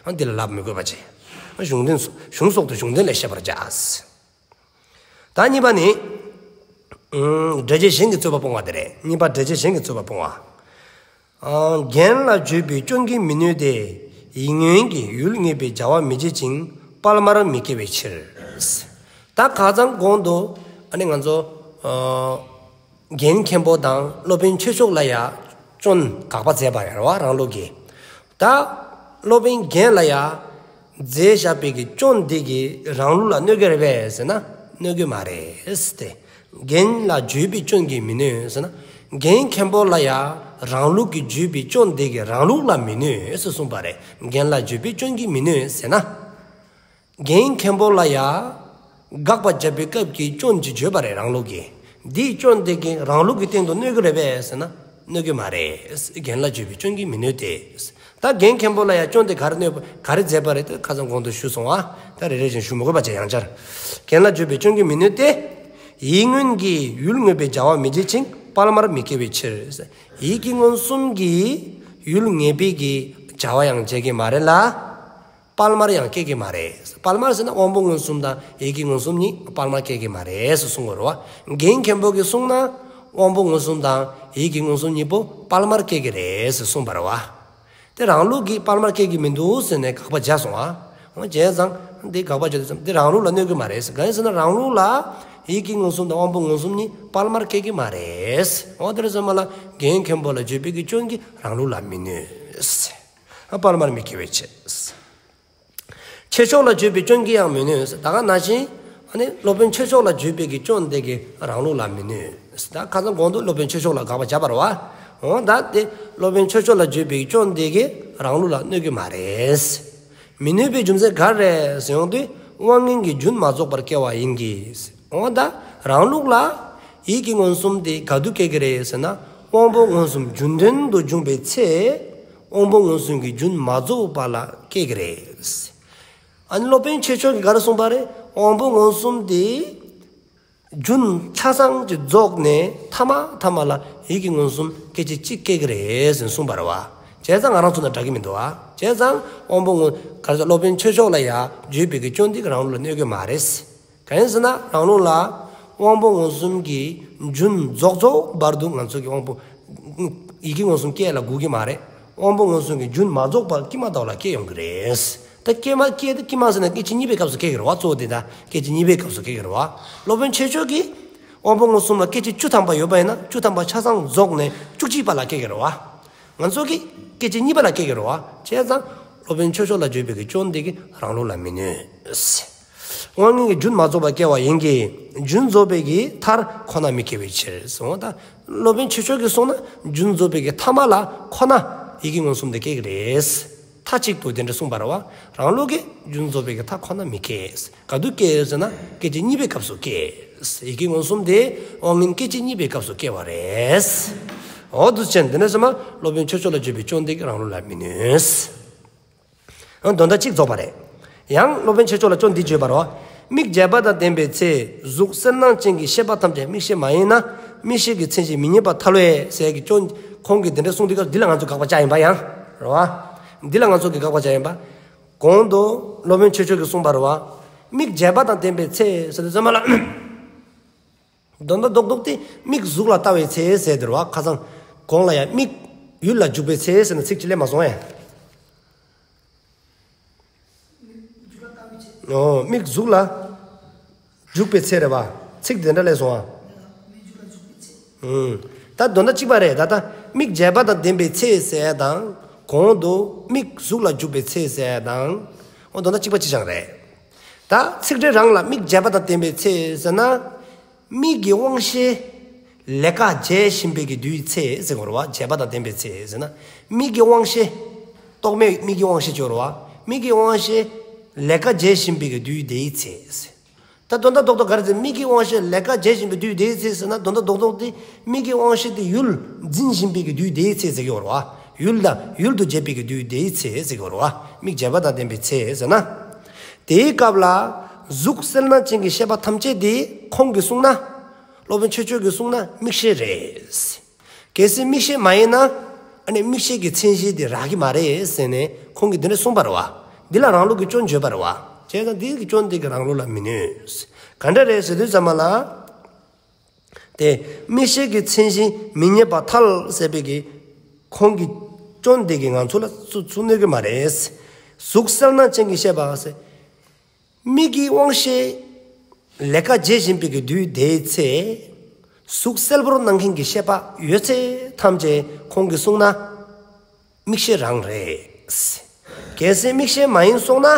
བྱས། འདི་ལ་ལབ་མི་དགོས་པ་བྱས། གཞུང་དོན་སོ། གཞུང་སོགས་ཏེ་གཞུང་དོན་ལས་བཤད་པར་བྱ། ད་གཉིས་པ་ནི། ཨུམ། འགྲེལ་བྱེད་གཞན་གྱི་རྩོད་པ་སྤོང་བ་དེ་རེད། གཉིས་པ་འགྲེལ་བྱེད་གཞན་གྱི་རྩོད་པ་སྤོང་བ། ཨ། རྒན་ལ་བརྗོད་པའི་སྐྱོན་གྱིས་མི་གནོད་དེ། ཡིད་མངོན་གྱི་ཡུལ་ངེས་པའི་བྱ་བ་མི་བྱེད་ཅིང་དཔར་མར་མི་སྐྱེ་བའི་ཕྱིར། ད་ཁ་སང་གོང་དུ་ཨ་ནི་ང་ཚོ། ཨ། རྒན་མཁན་པོ་དང་སློབ་དཔོན་ཆོས་མཆོག་ལ་ཡང་སྐྱོན་དགག་པ་མཛད་པ་ཡོད་རེད་བ། རང་ལུགས་ཀྱིས། ད་སློབ་དཔོན་རྒན་ལ་ཡང་མཛད་བཞག་པའི་གི་སྐྱོན་དེ་གིས་རང་ལུགས་ལ་གནོད་ཀྱི་རེད་པས་ཟེར་ན་གནོད་ཀྱི་མ་རེད་ཟེར་ཏེ། རྒན་ལ་བརྗོད་པའི་སྐྱོན་གྱིས་མི་གནོད་ཟེར་ན། རྒན་མཁན་པོ་ལ་ཡང་རང་ལུགས་ཀྱིས་བརྗོད་པའི་སྐྱོན་དེ་གིས་རང་ལུགས་ལ་མི་གནོད་ཟེར་གསུངས་པ་རེད། རྒན་ལ་བརྗོད་པའི་སྐྱོན་གྱིས་མི་གནོད་ཟེར་ན། རྒན་མཁན་པོ་ལ་ཡང་དགག་པ་བརྒྱབ་པའི་སྐབས་ཀྱི་སྐྱོན་གྱིས་བརྗོད་པ་རེད་རང་ལུགས་ཀྱིས། འདིའི་སྐྱོན་དེ་གིས་རང་ལུགས་ཀྱི་སྟེང་དུ་གནོད་ཀྱི་རེད་པས་ཟེར་ན་གནོད་ཀྱི་མ་རེད། རྒན་ལ་བརྗོད་པའི་སྐྱོན་གྱིས་མི་གནོད་དེ། ད་རྒན་མཁན་པོ་ལ་ཡང་སྐྱོན་དེ་ག་རེ་གནོད་པ་ག་རེ་མཛད་པ་རེད་དེ་ཁ་སང་གོང་དུ་ཞུས་སོང་བ། ད་རེ་རེ་བཞིན་ཞུ་མི་དགོས་པ་བྱས་ཡང་བསྐྱར། རྒན་ལ་བརྗོད་པའི་སྐྱོན་གྱིས་མི་གནོད་དེ། ཡིད་མངོན་གྱི་ཡུལ་ངེས་པའི་བྱ་བ་མི་བྱེད་ཅིང་དཔར་མར་མི་སྐྱེ་བའི་ཕྱིར། ཡིད་ཀྱི་མངོན་སུམ་གྱི་ཡུལ་ངེས་པའི་གི་བྱ་བ་ཡང་བྱེད་ཀྱི་མ་རེད་ལ། དཔར་མར་ཡང་སྐྱེ་གི་མ་རེད། དཔར་མར་ཟེར་ན་དབང་པོ་མངོན་སུམ་དང་ཡིད་ཀྱི་མངོན་སུམ་གཉིས་དཔར་མར་སྐྱེ་གི་མ་རེད་ཟེར་གསུང་གི་རེད་བ། རྒན་མཁན་པོ་གིས་གསུངས་ན་དབང་པོ་མངོན་སུམ་དང་ཡིད་ཀྱི་མངོན་སུམ་གཉིས་པོ་དཔར་མར་སྐྱེ་གི་རེད་ཟེར་གསུངས་པ་རེད་བ། དེ་རང་ལུགས་ཀྱིས་དཔར་མར་སྐྱེ་གི་མི་འདུག་ཟེར་ནས་དགག་པ་བྱས་སོང་བ། འོ་བྱས་ཙང་འདི་དགག་པ་བྱས་དུས་ཙམ་དེ་རང་ལུགས་ལ་གནོད་ཀྱི་མ་རེད། གང་ཡིན་ཟེར་ན་རང་ལུགས་ལ་ཡིད་ཀྱི་མངོན་སུམ་དང་དབང་པོ་མངོན་སུམ་གཉིས་དཔར་མར་སྐྱེ་གི་མ་རེད། འོ་དེ་རེད་ཙམ་མ་ལ་རྒན་མཁན་པོ་ལ་བརྗོད་པའི་གི་སྐྱོན་གྱིས་རང་ལུགས་ལ་མི་གནོད། དཔར་མར་མི་སྐྱེ་བའི་ཕྱིར། ཆོས་མཆོག་ལ་བརྗོད་པའི་སྐྱོན་གྱིས་ཡང་མི་གནོད། ད་ག་ནང་བཞིན་ཨ་ནི་སློབ་དཔོན་ཆོས་མཆོག་ལ་བརྗོད་པའི་གི་སྐྱོན་དེ་གིས་རང་ལུགས་ལ་མི་གནོད། ད་ཁ་སང་གོང་དུ་སློབ་དཔོན་ཆོས་མཆོག་ལ་དགག་པ་བྱས་པ་རེད་བ། འོ་ད་དེ་སློབ་དཔོན་ཆོས་མཆོག་ལ་བརྗོད་པའི་སྐྱོན་དེ་གིས་རང་ལུགས་ལ་གནོད་ཀྱི་མ་རེད། མི་གནོད་པའི་རྒྱུ་མཚན་ག་རེ་ཟེར་ཡོང་དུས་དབང་མངོན་གྱི་རྒྱུན་མ་རྫོགས་པར་སྐྱེ་བ་ཡིན་གྱི། འོ་ད་རང་ལུགས་ལ་ཡིད་ཀྱི་མངོན་སུམ་དེ་ག་དུས་སྐྱེ་གི་རེད་ཟེར་ན་དབང་པོ་མངོན་སུམ་རྒྱུན་ལྡན་དུ་འབྱུང་བའི་ཚེ། དབང་པོ་མངོན་སུམ་གྱི་རྒྱུན་མ་རྫོགས་པ་ལ་སྐྱེ་གི་རེད། ཨ་ནི་སློབ་དཔོན་ཆོས་མཆོག་གིས་ག་རེ་གསུངས་པ་རེད། དབང་པོ་མངོན་སུམ་དེ་རྒྱུན་ཆ་ཚང་གཅིག་རྫོགས་ནས་ཐ་མ་ཐ་མ་ལ་ཡིད་ཀྱི་མངོན་སུམ་སྐད་ཅིག་གཅིག་སྐྱེ་གི་རེད་ཟེར་གསུངས་པ་རེད་བ། བྱས་ཙང་ང་རང་ཚོ་དང་འདྲ་གི་མི་འདུག་བ། བྱས་ཙང་དབང་པོ་མངོན་ག་རེ་ཟེར་སློབ་དཔོན་ཆོས་མཆོག་ལ་ཡང་བརྗོད་པའི་གི་སྐྱོན་འདི་རང་ལུགས་ལ་གནོད་ཀྱི་མ་རེད། གང་ཡིན་ཟེར་ན་རང་ལུགས་ལ་དབང་པོ་མངོན་སུམ་གྱི་རྒྱུན་རྫོགས་རྫོགས་བར་དུ་ང་ཚོ་གི་དབང་པོ་ཡིད་ཀྱི་མངོན་སུམ་སྐྱེ་ལ་དགོས་ཀྱི་མ་རེད། དབང་པོ་མངོན་སུམ་གྱི་རྒྱུན་མ་རྫོགས་པར་དཀྱིལ་མ་དག་ལ་སྐྱེ་ཡོང་གི་རེད། ད་དཀྱིལ་མ་སྐྱེ་ད་དཀྱིལ་མ་ཟེར་ན་སྐད་ཅིག་གཉིས་པའི་སྐབས་སུ་སྐྱེ་གི་རེད་བ། གཙོ་བོ་དེ་ད་སྐད་ཅིག་གཉིས་པའི་སྐབས་སུ་སྐྱེ་གི་རེད་བ། སློབ་དཔོན་ཆོས་མཆོག་གིས་དབང་པོ་མངོན་སུམ་ལ་སྐད་ཅིག་བཅུ་ཐམ་པ་ཡོད་པ་ཡིན་ན་བཅུ་ཐམ་པ་ཆ་ཚང་རྫོགས་ནས་བཅུ་གཅིག་པ་ལ་སྐྱེ་གི་རེད་བ། ང་ཚོ་གིས་སྐད་ཅིག་གཉིས་པ་ལ་སྐྱེ་གི་རེད་བ། བྱས་ཙང་སློབ་དཔོན་ཆོས་མཆོག་ལ་བརྗོད་པའི་གི་སྐྱོན་དེ་གིས་རང་ལུགས་ལ་མི་གནོད། དབང་མངོན་གྱི་རྒྱུན་མ་རྫོགས་པར་སྐྱེ་བ་ཡིན་གྱི། རྒྱུན་རྫོགས་པའི་གི་མཐར་ཁོ་ན་མི་སྐྱེ་བའི་ཕྱིར་གསུངས། ད་སློབ་དཔོན་ཆོས་མཆོག་གིས་གསུངས་ན་རྒྱུན་རྫོགས་པའི་གི་ཐ་མ་ལ་ཁོ་ན་ཡིད་ཀྱི་མངོན་སུམ་དེ་སྐྱེ་གི་རེད། མཐའ་གཅིག་ཏུ་དེ་འདྲ་གསུངས་པ་རེད་བ། རང་ལུགས་ཀྱི་རྒྱུན་རྫོགས་པའི་གི་མཐར་ཁོ་ན་མི་སྐྱེ། ག་དུས་སྐྱེ་ཟེར་ན་སྐད་ཅིག་གཉིས་པའི་སྐབས་སུ་སྐྱེ། ཡིད་ཀྱི་མངོན་སུམ་དེ་དབང་མངོན་སྐད་ཅིག་གཉིས་པའི་སྐབས་སུ་སྐྱེ་བ་རེད། འོ་འདུག་ཅན་དེ་འདྲ་ཟེར་ན་སློབ་དཔོན་ཆོས་མཆོག་ལ་བརྗོད་པའི་སྐྱོན་དེ་གིས་རང་ལུགས་ལ་མི་གནོད། ཨང་། དོན་དག་གཅིག་རྫོགས་པ་རེད། ཡང་སློབ་དཔོན་ཆོས་མཆོག་ལ་སྐྱོན་འདི་བརྗོད་པ་རེད་བ། མིག་བྱས་པ་དང་ལྡན་པའི་ཚེ་གཟུགས་གསལ་སྣང་ཅན་གྱི་ཤེས་པ་ཐམས་ཅད་མིག་ཤེས་མ་ཡིན་ན་མིག་ཤེས་ཀྱི་མཚན་གཞི་མི་རྙེད་པར་ཐལ་བས་ཟེར་གྱི་སྐྱོན། ཁོང་གིས་དེ་འདྲ་གསུངས་དུས་སྐབས་འདི་ལ་ང་ཚོ་དགག་པ་བྱ་ཡིན་པ་ཡང་རེད་བ། འདི་ལ་ང་ཚོ་གིས་དགག་པ་བྱ་ཡིན་པ། གོང་དུ་སློབ་དཔོན་ཆོས་མཆོག་གིས་གསུངས་པ་རེད་བ། མིག་བྱས་པ་དང་ལྡན་པའི་ཚེ་ཟེར་དུས་ཙམ་པ་ལ། དོན་དག་རྡོག་རྡོག་དེ་མིག་གཟུགས་ལ་ལྟ་བའི་ཚེ་ཟེར་དེ་རེད་བ། ཁ་སང་གོང་ལ་ཡང་མིག་ཡུལ་ལ་འཇུག་པའི་ཚེ་ཟེར་ན་ཚིག་ཅིག་སླེབས་མ་སོང་ཨེ། ཨོ། མིག་གཟུགས་ལ་འཇུག་པའི་ཚེ་རེད་བ། ཚིག་དེ་འདྲ་སླེབས་སོང་ཨ། ཨུམ། ད་དོན་དག་གཅིག་པ་རེད། ད་ལྟ་མིག་བྱས་པ་དང་ལྡན་པའི་ཚེ་ཟེར་ཡ་དང་། གོང་དུ་མིག་གཟུགས་ལ་འཇུག་པའི་ཚེ་ཟེར་ཡ་དང་། ཨོ། དོན་དག་གཅིག་པ་གཅིག་རྐྱང་རེད། ད་ཚིག་འགྲེལ་རང་ལ་མིག་བྱས་པ་དང་ལྡན་པའི་ཚེ་ཟེར་ན། མིག་གི་དབང་ཤེས་ལས་ཀ་བྱེད་བཞིན་པའི་གི་དུས་ཚེ་ཟེར་གོ་རེད་བ། བྱས་པ་དང་ལྡན་པའི་ཚེ་ཟེར་ན། མིག་གི་དབང་ཤེས། རྟོག་མེད་མིག་གི་དབང་ཤེས་ཅིག་ཡོད་རེད་བ། མིག་གི་དབང་ཤེས་ལས་ཀ་བྱེད་བཞིན་པའི་གི་དུས་དེའི་ཚེ་ཟེར། ད་དོན་དག་རྡོག་རྡོག་ག་རེ་ཟེར། མིག་གི་དབང་ཤེས་ལས་ཀ་བྱེད་བཞིན་པའི་དུས་དེའི་ཚེ་ཟེར་ན། དོན་དག་རྡོག་རྡོག་དེ་མིག་གི་དབང་ཤེས་དེ་ཡུལ་འཛིན་བཞིན་པའི་གི་དུས་དེའི་ཚེ་ཟེར་གི་ཡོད་རེད་བ། ཡུལ་དང་ཡུལ་དུ་བྱེད་པའི་གི་དུས་དེའི་ཚེ་ཟེར་གི་ཡོད་རེད་བ། མིག་བྱས་པ་དང་ལྡན་པའི་ཚེ་ཟེར་ན། དེའི་སྐབས་ལ་གཟུགས་གསལ་སྣང་ཅན་གྱི་ཤེས་པ་ཐམས་ཅད་དེ་ཁོང་གིས་གསུངས་ན། སློབ་དཔོན་ཆོས་མཆོག་གིས་གསུངས་ན་མིག་ཤེས་རེད། གལ་སྲིད་མིག་ཤེས་མ་ཡིན་ན། ཨ་ནི་མིག་ཤེས་ཀྱི་མཚན་གཞི་དེ་རག་གི་མ་རེད་ཟེར་ནས་ཁོང་གིས་འདི་འདྲ་གསུངས་པ་རེད་བ། འདི་ལ་རང་ལུགས་ཀྱི་སྐྱོན་བརྗོད་པ་རེད་བ། བྱས་ཙང་འདི་གི་སྐྱོན་འདི་གི་རང་ལུགས་ལ་མི་གནོད། ག་འདྲ་རེད་ཟེར་དུས་ཙམ་པ་ལ། དེ་མིག་ཤེས་ཀྱི་མཚན་གཞི་མི་རྙེད་པར་ཐལ་ཟེར་བའི་གི་ཁོང་གི་སྐྱོན་འདི་གི་ང་ཚོ་ལ་ཚུ་ཚུ་གནོད་ཀྱི་མ་རེད། གཟུགས་གསལ་སྣང་ཅན་གྱི་ཤེས་པ་ཟེར། མིག་གི་དབང་ཤེས་ལས་ཀ་བྱེད་བཞིན་པའི་གི་དུས་དེའི་ཚེ། གཟུགས་གསལ་པོར་སྣང་མཁན་གྱི་ཤེས་པ་ཡོད་ཚད་ཐམས་ཅད་ཁོང་གིས་གསུངས་ན་མིག་ཤེས་རང་རེད། གལ་སྲིད་མིག་ཤེས་མ་ཡིན་སོང་ན།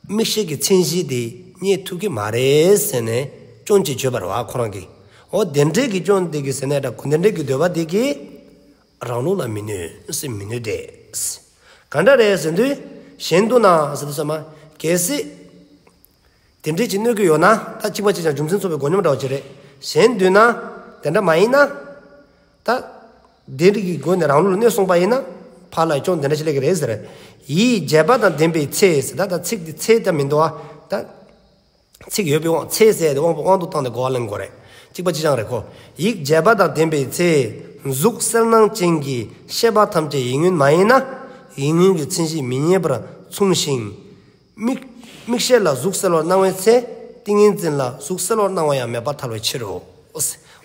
མིག་ཤེས་ཀྱི་མཚན་གཞི་དེ་རྙེད་ཐུབ་ཀྱི་མ་རེད་ཟེར་ནས་སྐྱོན་ཅིག་བརྗོད་པ་རེད་བ་ཁོ་རང་གིས། འོ་དེ་འདྲའི་གི་སྐྱོན་དེ་གི་ཟེར་ནས་འདྲ་གོ། དེ་འདྲའི་གི་འདོད་པ་དེ་གི་རང་ལུགས་ལ་མི་གནོད་ཟེར། མི་གནོད་དེ། ག་འདྲ་རེད་ཟེར་དུས། གཞན་དུ་ན་ཟེར་དུས་ཙམ་པ། གལ་སྲིད་དེ་འདྲའི་ཅིག་གནོད་ཀྱི་ཡོད་ན། ད་གཅིག་པ་གཅིག་རྐྱང་རྒྱུ་མཚན་མཚུངས་པའི་མགོ་སྙོམས་འདྲ་བ་ཅིག་རེད། གཞན་དུ་ན་དེ་འདྲ་མ་ཡིན་ན། ད་དེ་རིགས་ཀྱི་སྒོ་ནས་རང་ལུགས་ལ་གནོད་སོང་པ་ཡིན་ན། ཕར་ལ་སྐྱོན་དེ་འདྲ་ཅིག་སླེབས་ཀྱི་རེད་ཟེར། ཡིད་བྱས་པ་དང་ལྡན་པའི་ཚེ་ཟེར། ད་ད་ཚིག་འདི་ཚེ་ད་མི་འདུག་ཨ། ད་ཚིག་ཡོད་པའི་དབང་། ཚེ་ཟེར་དེ་དབང་པོ་དབང་དུ་བཏང་ནས་གོ་བ་ལེན་དགོས་རེད། གཅིག་པ་གཅིག་རྐྱང་རེད་ཁོ། ཡིད་བྱས་པ་དང་ལྡན་པའི་ཚེ། གཟུགས་གསལ་སྣང་ཅན་གྱི་ཤེས་པ་ཐམས་ཅད་ཡིད་མངོན་མ་ཡིན་ན། ཡིད་མངོན་གྱི་མཚན་གཞི་མི་རྙེད་པར་མཚུངས་ཤིང་། མིག་མིག་ཤེས་ལ་གཟུགས་གསལ་བར་སྣང་བའི་ཚེ། ཏིང་ངེ་འཛིན་ལ་གཟུགས་གསལ་བར་སྣང་བ་ཡང་མེད་པར་ཐལ་བའི་ཕྱིར་རོ།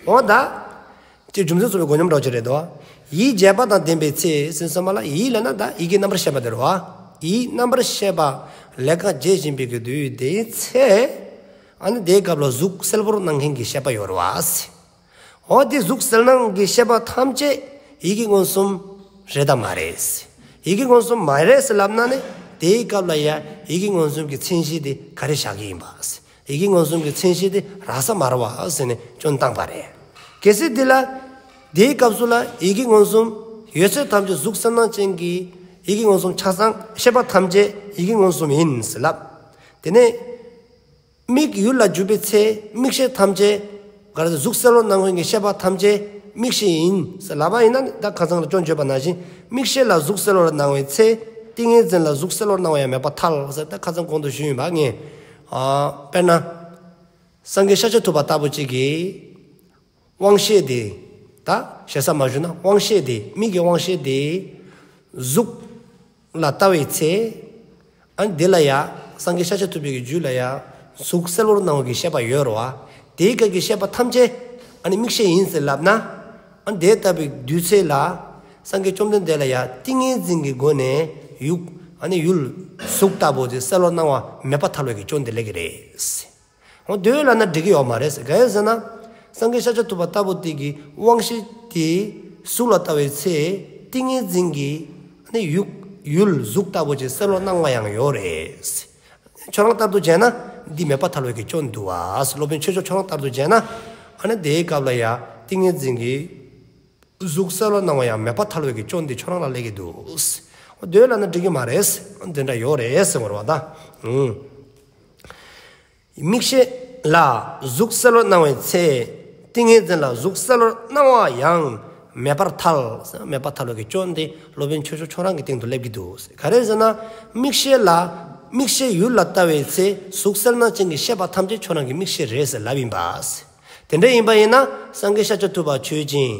འོ་ད། དེ་རྒྱུ་མཚན་མཚུངས་པའི་མགོ་སྙོམས་འདྲ་བ་ཅིག་རེད་དོ། ཡིད་བྱས་པ་དང་ལྡན་པའི་ཚེ་ཟེར་ཙམ་པ་ལ། ཡིད་ལབ་ན་ད་ཡིད་ཀྱི་རྣམ་པར་ཤེས་པ་དེ་རེད་བ། ཡིད་རྣམ་པར་ཤེས་པ་ལས་ཀ་བྱེད་བཞིན་པའི་གི་དུས་དེའི་ཚེ། ཨ་ནི་དེའི་སྐབས་ལ་གཟུགས་གསལ་པོར་སྣང་མཁན་གྱི་ཤེས་པ་ཡོད་རེད་བ། འོ་དེ་གཟུགས་གསལ་སྣང་གི་ཤེས་པ་ཐམས་ཅད་ཡིད་ཀྱི་མངོན་སུམ་རེད་དམ་མ་རེད། ཡིད་ཀྱི་མངོན་སུམ་མ་རེད་ཟེར་ལབ་ན་ནི། དེའི་སྐབས་ལ་ཡ་ཡིད་ཀྱི་མངོན་སུམ་གྱི་མཚན་གཞི་དེ་ག་རེ་བཞག་གི་ཡིན་པ། ཡིད་ཀྱི་མངོན་སུམ་གྱི་མཚན་གཞི་དེ་རག་ས་མ་རེད་བ་ཟེར་ནས་སྐྱོན་བཏང་པ་རེད། གལ་སྲིད་འདི་ལ། དེའི་སྐབས་སུ་ལ་ཡིད་ཀྱི་མངོན་སུམ་ཡོད་ཚད་ཐམས་ཅད་གཟུགས་གསལ་སྣང་ཅན་གྱི་ཡིད་ཀྱི་མངོན་སུམ་ཆ་ཚང་། ཤེས་པ་ཐམས་ཅད་ཡིད་ཀྱི་མངོན་སུམ་ཡིན་ཟེར་ལབ། དེ་ནས་མིག་ཡུལ་ལ་འཇུག་པའི་ཚེ་མིག་ཤེས་ཐམས་ཅད། ག་རེ་ཟེར། གཟུགས་གསལ་བར་སྣང་མཁན་གྱི་ཤེས་པ་ཐམས་ཅད་མིག་ཤེས་ཡིན་ཟེར་ལབ་པ་ཡིན་ན། ད་ཁ་སང་ལ་སྐྱོན་བརྗོད་པ་ནང་བཞིན། མིག་ཤེས་ལ་གཟུགས་གསལ་བར་སྣང་བའི་ཚེ། ཏིང་ངེ་འཛིན་ལ་གཟུགས་གསལ་བར་སྣང་བ་ཡང་མེད་པར་ཐལ་ཟེར། ད་ཁ་སང་གོང་དུ་ཞུས་ཡིན་པ་ངས། ཨ། དཔེར་ན། སངས་རྒྱས་ཤཱཀྱ་ཐུབ་པ་ལྟ་བུ་ཅིག་གིས་དབང་ཤེས་དེ། ད་ཞེ་ས་མ་ཞུ་ན་དབང་ཤེས་དེ། མིག་གི་དབང་ཤེས་དེ་གཟུགས་ལ་ལྟ་བའི་ཚེ། ཨ་ནི་དེ་ལ་ཡ། སངས་རྒྱས་ཤཱཀྱ་ཐུབ་པའི་གི་རྒྱུད་ལ་ཡ་གཟུགས་གསལ་བར་སྣང་བའི་གི་ཤེས་པ་ཡོད་རེད་བ། དེའི་སྐབས་ཀྱི་ཤེས་པ་ཐམས་ཅད་ཨ་ནི་མིག་ཤེས་ཡིན་ཟེར་ལབ་ན། ཨ་ནི་དེ་ལྟ་བུའི་དུས་ཚོད་ལ་སངས་རྒྱས་བཅོམ་ལྡན་འདས་ལ་ཡ་ཏིང་ངེ་འཛིན་གྱི་སྒོ་ནས་ཡུལ། ཨ་ནི་ཡུལ་གཟུགས་ལྟ་བུ་དེ་གསལ་བར་སྣང་བ་མེད་པར་ཐལ་བའི་གི་སྐྱོན་དེ་སླེབས་ཀྱི་རེད། འོ་དེ་ལབ་ན་འགྲིག་གི་ཡོད་མ་རེད་ཟེར། གང་ཡིན་ཟེར་ན། སངས་རྒྱས་ཤཱཀྱ་ཐུབ་པ་ལྟ་བུ་དེ་གི་དབང་ཤེས་དེ་གཟུགས་ལ་ལྟ་བའི་ཚེ། ཏིང་ངེ་འཛིན་གྱི་ཨ་ནི་ཡུལ། ཡུལ་གཟུགས་ལྟ་བུ་ཅིག་གསལ་བར་སྣང་བ་ཡང་ཡོད་རེད། ཁྱོད་རང་ལྟར་དུ་བྱས་ན་འདི་མེད་པར་ཐལ་བའི་གི་སྐྱོན་འདུག་བ། སློབ་དཔོན་ཆོས་མཆོག་ཁྱོད་རང་ལྟར་དུ་བྱས་ན། ཨ་ནི་དེའི་སྐབས་ལ་ཡ་ཏིང་ངེ་འཛིན་གྱི་གཟུགས་གསལ་བར་སྣང་བ་ཡང་མེད་པར་ཐལ་བའི་གི་སྐྱོན་འདི་ཁྱོད་རང་ལ་སླེབས་ཀྱི་འདུག། འོ་དེ་ལབ་ན་འགྲིག་གི་མ་རེད། འདི་འདྲ་ཡོད་རེད་ཟེར་བ་རེད་བ་ད། ཨུང་། མིག་ཤེས་ལ་གཟུགས་གསལ་བར་སྣང་བའི་ཚེ། ཏིང་ངེ་འཛིན་ལ་གཟུགས་གསལ་བར་སྣང་བ་ཡང་མེད་པར་ཐལ། མེད་པར་ཐལ་བའི་གི་སྐྱོན་དེ་སློབ་དཔོན་ཆོས་མཆོག་ཁྱོད་རང་གི་སྟེང་དུ་སླེབས་ཀྱི་འདུག། ག་རེ་ཟེར་ན། མིག་ཤེས་ལ་ མིག་ཤེས་ཡུལ་ལ་ལྟ་བའི་ཚེ་གཟུགས་གསལ་སྣང་ཅན་གྱི་ཤེས་པ་ཐམས་ཅད་ཁྱོད་རང་གི་མིག་ཤེས་རེད་ཟེར་ལབ་ཡིན་པ། དེ་འདྲ་ཡིན་པ་ཡིན་ན་སངས་རྒྱས་ཤཱཀྱ་ཐུབ་པ་ཆོས་ཅན།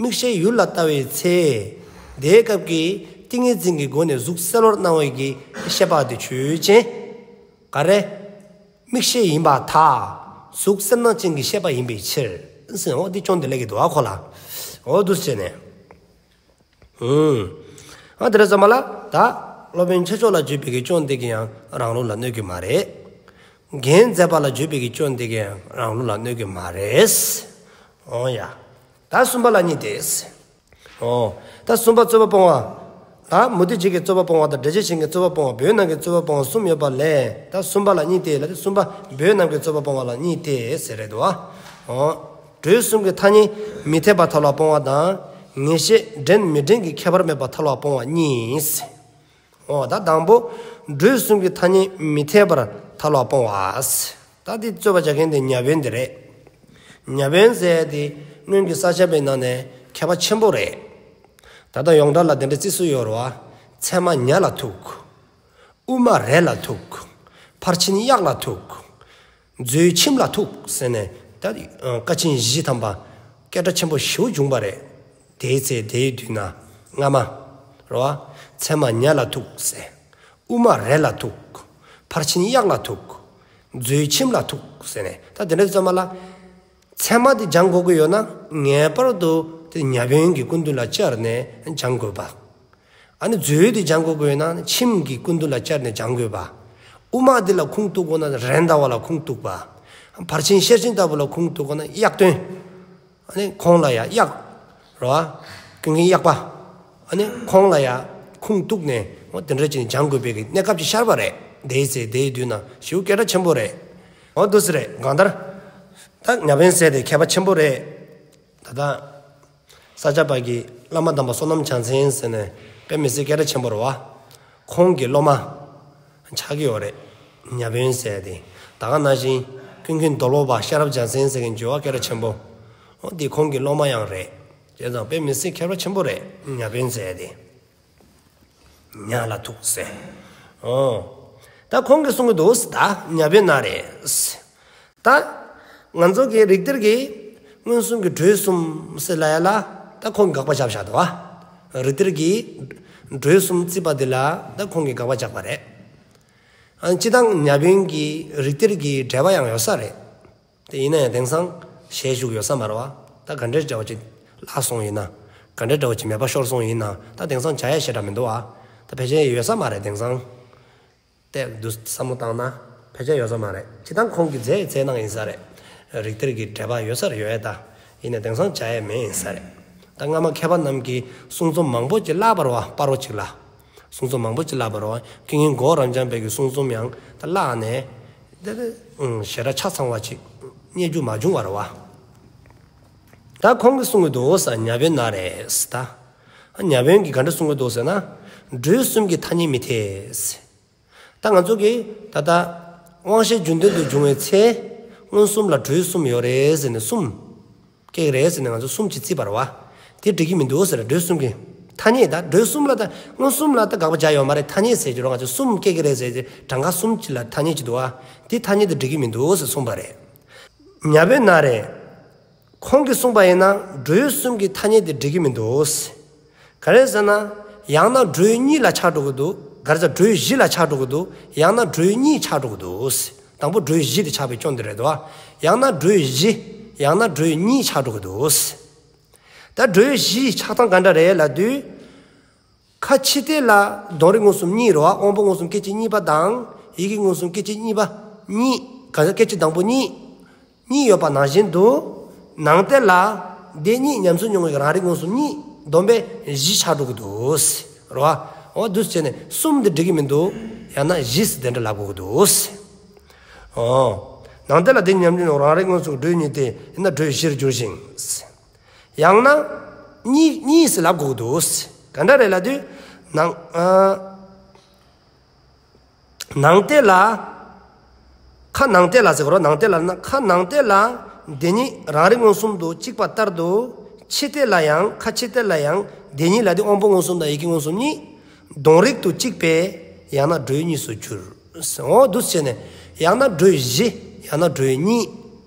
མིག་ཤེས་ཡུལ་ལ་ལྟ་བའི་ཚེ། དེའི་སྐབས་ཀྱི་ཏིང་ངེ་འཛིན་གྱི་སྒོ་ནས་གཟུགས་གསལ་བར་སྣང་བའི་གི་ཤེས་པ་དེ་ཆོས་ཅན། ག་རེ། མིག་ཤེས་ཡིན་པར་ཐལ། གཟུགས་གསལ་སྣང་ཅན་གྱི་ཤེས་པ་ཡིན་པའི་ཕྱིར། ཟེར་འོ་འདི་སྐྱོན་དེ་སླེབས་ཀྱི་འདུག་ཨ་ཁོ་ལ། འོ་འདུག་སེ་བྱས་ནས། ཨུམ། ཨ་དེ་རེད་ཙམ་པ་ལ་ད། སློབ་དཔོན་ཆོས་མཆོག་ལ་བརྗོད་པའི་གི་སྐྱོན་དེ་གི་ཡང་རང་ལུགས་ལ་གནོད་ཀྱི་མ་རེད། རྒྱན་མཛད་པ་ལ་བརྗོད་པའི་གི་སྐྱོན་དེ་གི་ཡང་རང་ལུགས་ལ་གནོད་ཀྱི་མ་རེད། འོ་ཡ། ད་གསུམ་པ་ལ་གཉིས་ཏེ། འོ། ད་གསུམ་པ་རྩོད་པ་སྤོང་བ། ད་མུ་སྟེགས་བྱེད་ཀྱི་རྩོད་པ་སྤོང་བ་དང་འགྲེལ་བྱེད་གཞན་གྱི་རྩོད་པ་སྤོང་བ་བོད་ནང་གི་རྩོད་པ་སྤོང་བ་གསུམ་ཡོད་པ་ལས་ད་གསུམ་པ་ལ་གཉིས་ཏེ་ལ་དེ་གསུམ་པ་བོད་ནང་གི་རྩོད་པ་སྤོང་བ་ལ་གཉིས་ཏེ་ཟེར་རེད་དོ། འོ། སྒྲོས་གསུམ་གྱི་ཐ་སྙད་མི་འཐད་པ་ཐལ་བར་སྤོང་བ་དང་ངེས་ཤེས་འདྲེན་མི་འདྲེན་གྱི་ཁྱད་པར་མེད་པ་ཐལ་བར་སྤོང་བ་གཉིས། འོ་ད་དང་པོ། སྒྲོས་གསུམ་གྱི་ཐ་སྙད་མི་འཐད་པར་ཐལ་བར་སྤོང་བ། ད་འདི་རྩོད་པ་རྒྱག་མཁན་དེ་ཉ་བོན་དེ་རེད། ཉ་བོན་ཟེར་དེ་སྔོན་གྱི་ས་སྐྱ་པའི་ནང་ནས་མཁས་པ་ཆེན་པོ་རེད། ད་ལྟ་ཡོངས་གྲགས་ལ་དེ་འདྲ་བརྩི་སྲོལ་ཡོད་རེད་བ། ཚད་མ་ཉ་ལ་ཐུག་དབུ་མ་རེ་ལ་ཐུག་ཕར་ཕྱིན་གཡག་ལ་ཐུག་མཛོད་ཁྱིམ་ལ་ཐུག་ཟེར་ནས་ད་བཀའ་ཆེན་བཞི་ཐམ་པ་སྐད་གྲགས་ཆེན་པོ་ཞེ་པོ་བྱུང་བ་རེད། དེའི་ཚེ་དེའི་དུས་ན་སྔ་མ་རེད་བ། ཚད་མ་ཉ་ལ་ཐུག་ཟེར། དབུ་མ་རེ་ལ་ཐུག་ཕར་ཕྱིན་གཡག་ལ་ཐུག་མཛོད་ཁྱིམ་ལ་ཐུག་ཟེར་ནས་ད་དེ་འདྲ་ཙམ་པ་ལ། ཚད་མ་དེ་སྦྱང་དགོས་ཀྱི་ཡོད་ན་ངེས་པར་དུ་དེ་ཉ་བོན་གྱི་སྐུ་མདུན་ལ་བཅར་ནས་སྦྱང་དགོས་པ། ཨ་ནི་མཛོད་དེ་སྦྱང་དགོས་ཀྱི་ཡོད་ན་ཁྱིམ་གྱི་སྐུ་མདུན་ལ་བཅར་ནས་སྦྱང་དགོས་པ། དབུ་མ་འདི་ལ་ཁུངས་གཏུགས་དགོས་ན་རེད་མདའ་བ་ལ་ཁུངས་གཏུགས་པ། ཕར་ཕྱིན་ཤེར་ཕྱིན་ལྟ་བུ་ལ་ཁུངས་གཏུགས་དགོས་ན་གཡག་སྟོན། ཨ་ནི་ཁོང་ལ་ཡ་གཡག་རེད་བ། ཀུན་མཁྱེན་གཡག་པ། ཨ་ནི་ཁོང་ལ་ཡ་ཁུངས་གཏུགས་ནས་འོ་དེ་འདྲ་བྱས་ནས་སྦྱང་དགོས་པའི་གི་གནས་སྐབས་ཅིག་ཤར་བ་རེད། དེའི་ཚེ་དེའི་དུས་ན་ཞེ་པོ་སྐད་གྲགས་ཆེན་པོ་རེད། འོ་འདུག་སེ་རེད་གང་ལྟར། ད་ཉ་བོན་ཟེར་དེ་མཁས་པ་ཆེན་པོ་རེད། ད་ལྟ། ས་སྐྱ་པ་གི་བླ་མ་དམ་པ་བསོད་ནམས་བྱང་སེང་ཟེར་ནས་དཔེ་མི་སྲིད་སྐད་གྲགས་ཆེན་པོ་རེད་བ། ཁོང་གི་སློབ་མ་ཆགས་ཀྱི་ཡོད་རེད། ཉ་བོན་ཟེར་དེ། ད་ག་ནང་བཞིན་ཀུན་མཁྱེན་རྡོར་སློབ་པ་ཤེས་རབ་བྱང་སེང་ཟེར་མཁན་བརྗོད་པ་སྐད་གྲགས་ཆེན་པོ། འོ་འདི་ཁོང་གི་སློབ་མ་ཡང་རེད། བྱས་ཙང་དཔེ་མི་སྲིད་མཁས་པ་ཆེན་པོ་རེད་ཉ་བོན་ཟེར་དེ། ཉ་ལ་ཐུག་ཟེར། ཨོ། ད་ཁོང་གིས་གསུང་གི་འདུག་ཟེར་ད་ཉ་བོན་ན་རེད་ཟེར། ད་ང་ཚོ་གི་རིགས་གཏེར་གྱི་མངོན་སུམ་གྱི་སྒྲོས་གསུམ་ཟེར་ལབ་ཡ་ལ་ད་ཁོང་གིས་དགག་པ་བརྒྱབ་བཞག་འདུག་བ། རིགས་གཏེར་གྱི་སྒྲོས་གསུམ་བརྩིས་པ་འདི་ལ་ད་ཁོང་གིས་དགག་པ་བརྒྱབ་པ་རེད། ཨ་སྤྱིར་བཏང་ཉ་བོན་གྱི་རིགས་གཏེར་གྱི་འགྲེལ་པ་ཡང་ཡོད་ས་རེད། དེ་ཡིན་ན་ཡང་དེང་སང་ཞལ་བཞུགས་ཡོད་ས་མ་རེད་བ། ད་ག་འདྲའི་འདྲ་བོ་ཅིག་བརླག་སོང་ཡིན་ན། ག་འདྲའི་འདྲ་བོ་ཅིག་མེད་པ་ཤོར་སོང་ཡིན་ན་ད་དེང་སང་བྱ་ཡ་ཞེ་དྲག་མི་འདུག་བ། ད་ཕལ་ཆེར་ཡོད་ས་མ་རེད་དེང་སང་། དེ་འདུག་བསམ་བློ་བཏང་ན་ཕལ་ཆེར་ཡོད་ས་མ་རེད། སྤྱིར་བཏང་ཁོང་གིས་མཛད་མཛད་གནང་ཡིན་ས་རེད། རིགས་གཏེར་གྱི་འགྲེལ་པ་ཡོད་ས་རེད་ཡོད་ཡ་ད། ཡིན་ན་དེང་སང་བྱ་ཡ་མེད་ཡིན་ས་རེད། ད་སྔ་མ་མཁས་པ་རྣམས་ཀྱིས་གསུང་རྩོམ་མང་པོ་ཅིག་བརླགས་པ་རེད་བ་སྤ་རོ་གཅིག་ལ། གསུང་རྩོམ་མང་པོ་ཅིག་བརླགས་པ་རེད་བ། ཀུན་མཁྱེན་གོ་རབ་འབྱམས་པའི་གི་གསུང་རྩོམ་ཡང་ད་བརླགས་ནས། དེ་དེ་ཨང་ཞེ་དྲག་ཆ་ཚང་བ་ཅིག་རྙེད་རྒྱུ་མ་བྱུང་བ་རེད་བ། ད་ཁོང་གིས་གསུང་གི་འདུག་ཟེར་ཉ་བོན་ན་རེད་ཟེར་ད། ཉ་བོན་གྱིས་ག་འདྲ་གསུང་གི་འདུག་ཟེར་ན། སྒྲོས་གསུམ་གྱི་ཐ་སྙད་མི་འཐད་ཟེར། ད་ང་ཚོ་གིས་ད་ལྟ་དབང་ཤེས་རྒྱུན་ལྡན་དུ་འབྱུང་བའི་ཚེ། མངོན་སུམ་ལ་སྒྲོས་གསུམ་ཡོད་རེད་ཟེར་ནས་གསུམ། སྐྱེ་གི་རེད་ཟེར་ནས་ང་ཚོ་གསུམ་གྱིས་བརྩིས་པ་རེད་བ། དེ་འགྲིག་གི་མི་འདུག་ཟེར་སྒྲོས་གསུམ་གྱི། ཐ་སྙད་ད་སྒྲོས་གསུམ་ལ་ད་མངོན་སུམ་ལ་ད་དགག་པ་བྱ་ཡོད་མ་རེད་ཐ་སྙད་ཟེར་གྱི་རོ་ང་ཚོ་གསུམ་སྐྱེ་གི་རེད་ཟེར་གྱི་གྲངས་ཀ་གསུམ་གྱི་ལ་ཐ་སྙད་ཅིག་འདུག་བ། དེ་ཐ་སྙད་དེ་འགྲིག་གི་མི་འདུག་ཟེར་གསུངས་པ་རེད། ཉ་བོན་ན་རེད། ཁོང་གིས་གསུངས་པ་ཡིན་ན་སྒྲོས་གསུམ་གྱི་ཐ་སྙད་དེ་འགྲིག་གི་མི་འདུག་ཟེར། ག་རེ་ཟེར་ན། ཡང་ན་སྒྲོས་གཉིས་ལ་ཆགས་འགྲོ་གི་འདུག་ག་རེ་ཟེར་སྒྲོས་བཞི་ལ་ཆགས་འགྲོ་གི་འདུག་ཡང་ན་སྒྲོས་གཉིས་ཆགས་འགྲོ་གི་འདུག་དང་པོ་སྒྲོས་བཞི་དེ་ཆགས་པའི་སྐྱོན་དེ་རེད་དོ། ཡང་ན་སྒྲོས་བཞི། ཡང་ན་སྒྲོས་གཉིས་ཆགས་འགྲོ་གི་འདུག་ད་སྒྲོས་བཞི་ཆགས་སྟངས་ག་འདྲ་རེད་ལབ་དུས། ཁ་ཕྱི་བལྟས་ལ་དོན་རིག་མངོན་སུམ་གཉིས་རེད་བ། དབང་པོ་མངོན་སུམ་སྐད་ཅིག་གཉིས་པ་དང་ཡིད་ཀྱི་མངོན་སུམ་སྐད་ཅིག་གཉིས་པ་གཉིས། ག་ས་སྐད་ཅིག་དང་པོ་གཉིས། གཉིས་ཡོད་པ་ནང་བཞིན་དུ། ནང་བལྟས་ལ། དེ་གཉིས་ཉམས་སུ་མྱོང་བའི་རང་རིག་མངོན་སུམ་གཉིས་བསྡོམས་པས་བཞི་ཆགས་འགྲོ་གི་འདུག་ཟེར་བ། འོ་འདུག་སེ་བྱས་ནས་གསུམ་དེ་འགྲིག་གི་མི་འདུག་ཡང་ན་བཞི་ཟེར་དེ་འདྲ་ལབ་དགོས་ཀྱི་འདུག་ཟེར། འོ། ནང་བལྟས་ལ་དེ་གཉིས་ཉམས་སུ་མྱོང་རང་རིག་མངོན་སུམ་སྒྲོས་གཉིས་ཏེ་ཡིན་ན་སྒྲོས་བཞིར་འགྱུར་ཞིང་། ཡང་ན། གཉིས་གཉིས་ཟེར་ལབ་དགོས་ཀྱི་འདུག་ཟེར། ག་འདྲ་རེད་ལབ་དུས། ནང་། ཨ། ནང་བལྟས་ལ། ཁ་ནང་བལྟས་ལ་ཟེར་གོ་རོ་ནང་བལྟས་ལ་ན་ཁ་ནང་བལྟས་ལ། དེ་གཉིས་རང་རིག་མངོན་སུམ་དུ་གཅིག་པ་ལྟར་དུ། ཕྱི་བལྟས་ལ་ཡང་ཁ་ཕྱི་བལྟས་ལ་ཡང་དེ་གཉིས་ལ་དེ་དབང་པོ་མངོན་སུམ་དང་ཡིད་ཀྱི་མངོན་སུམ་གཉིས། དོན་རིག་ཏུ་གཅིག་པས། ཡང་ན་འགྲོས་གཉིས་སུ་འགྱུར། འོ་འདུག་བྱས་ནས་ཡང་ན་འགྲོས་བཞི། ཡང་ན་འགྲོས་གཉིས།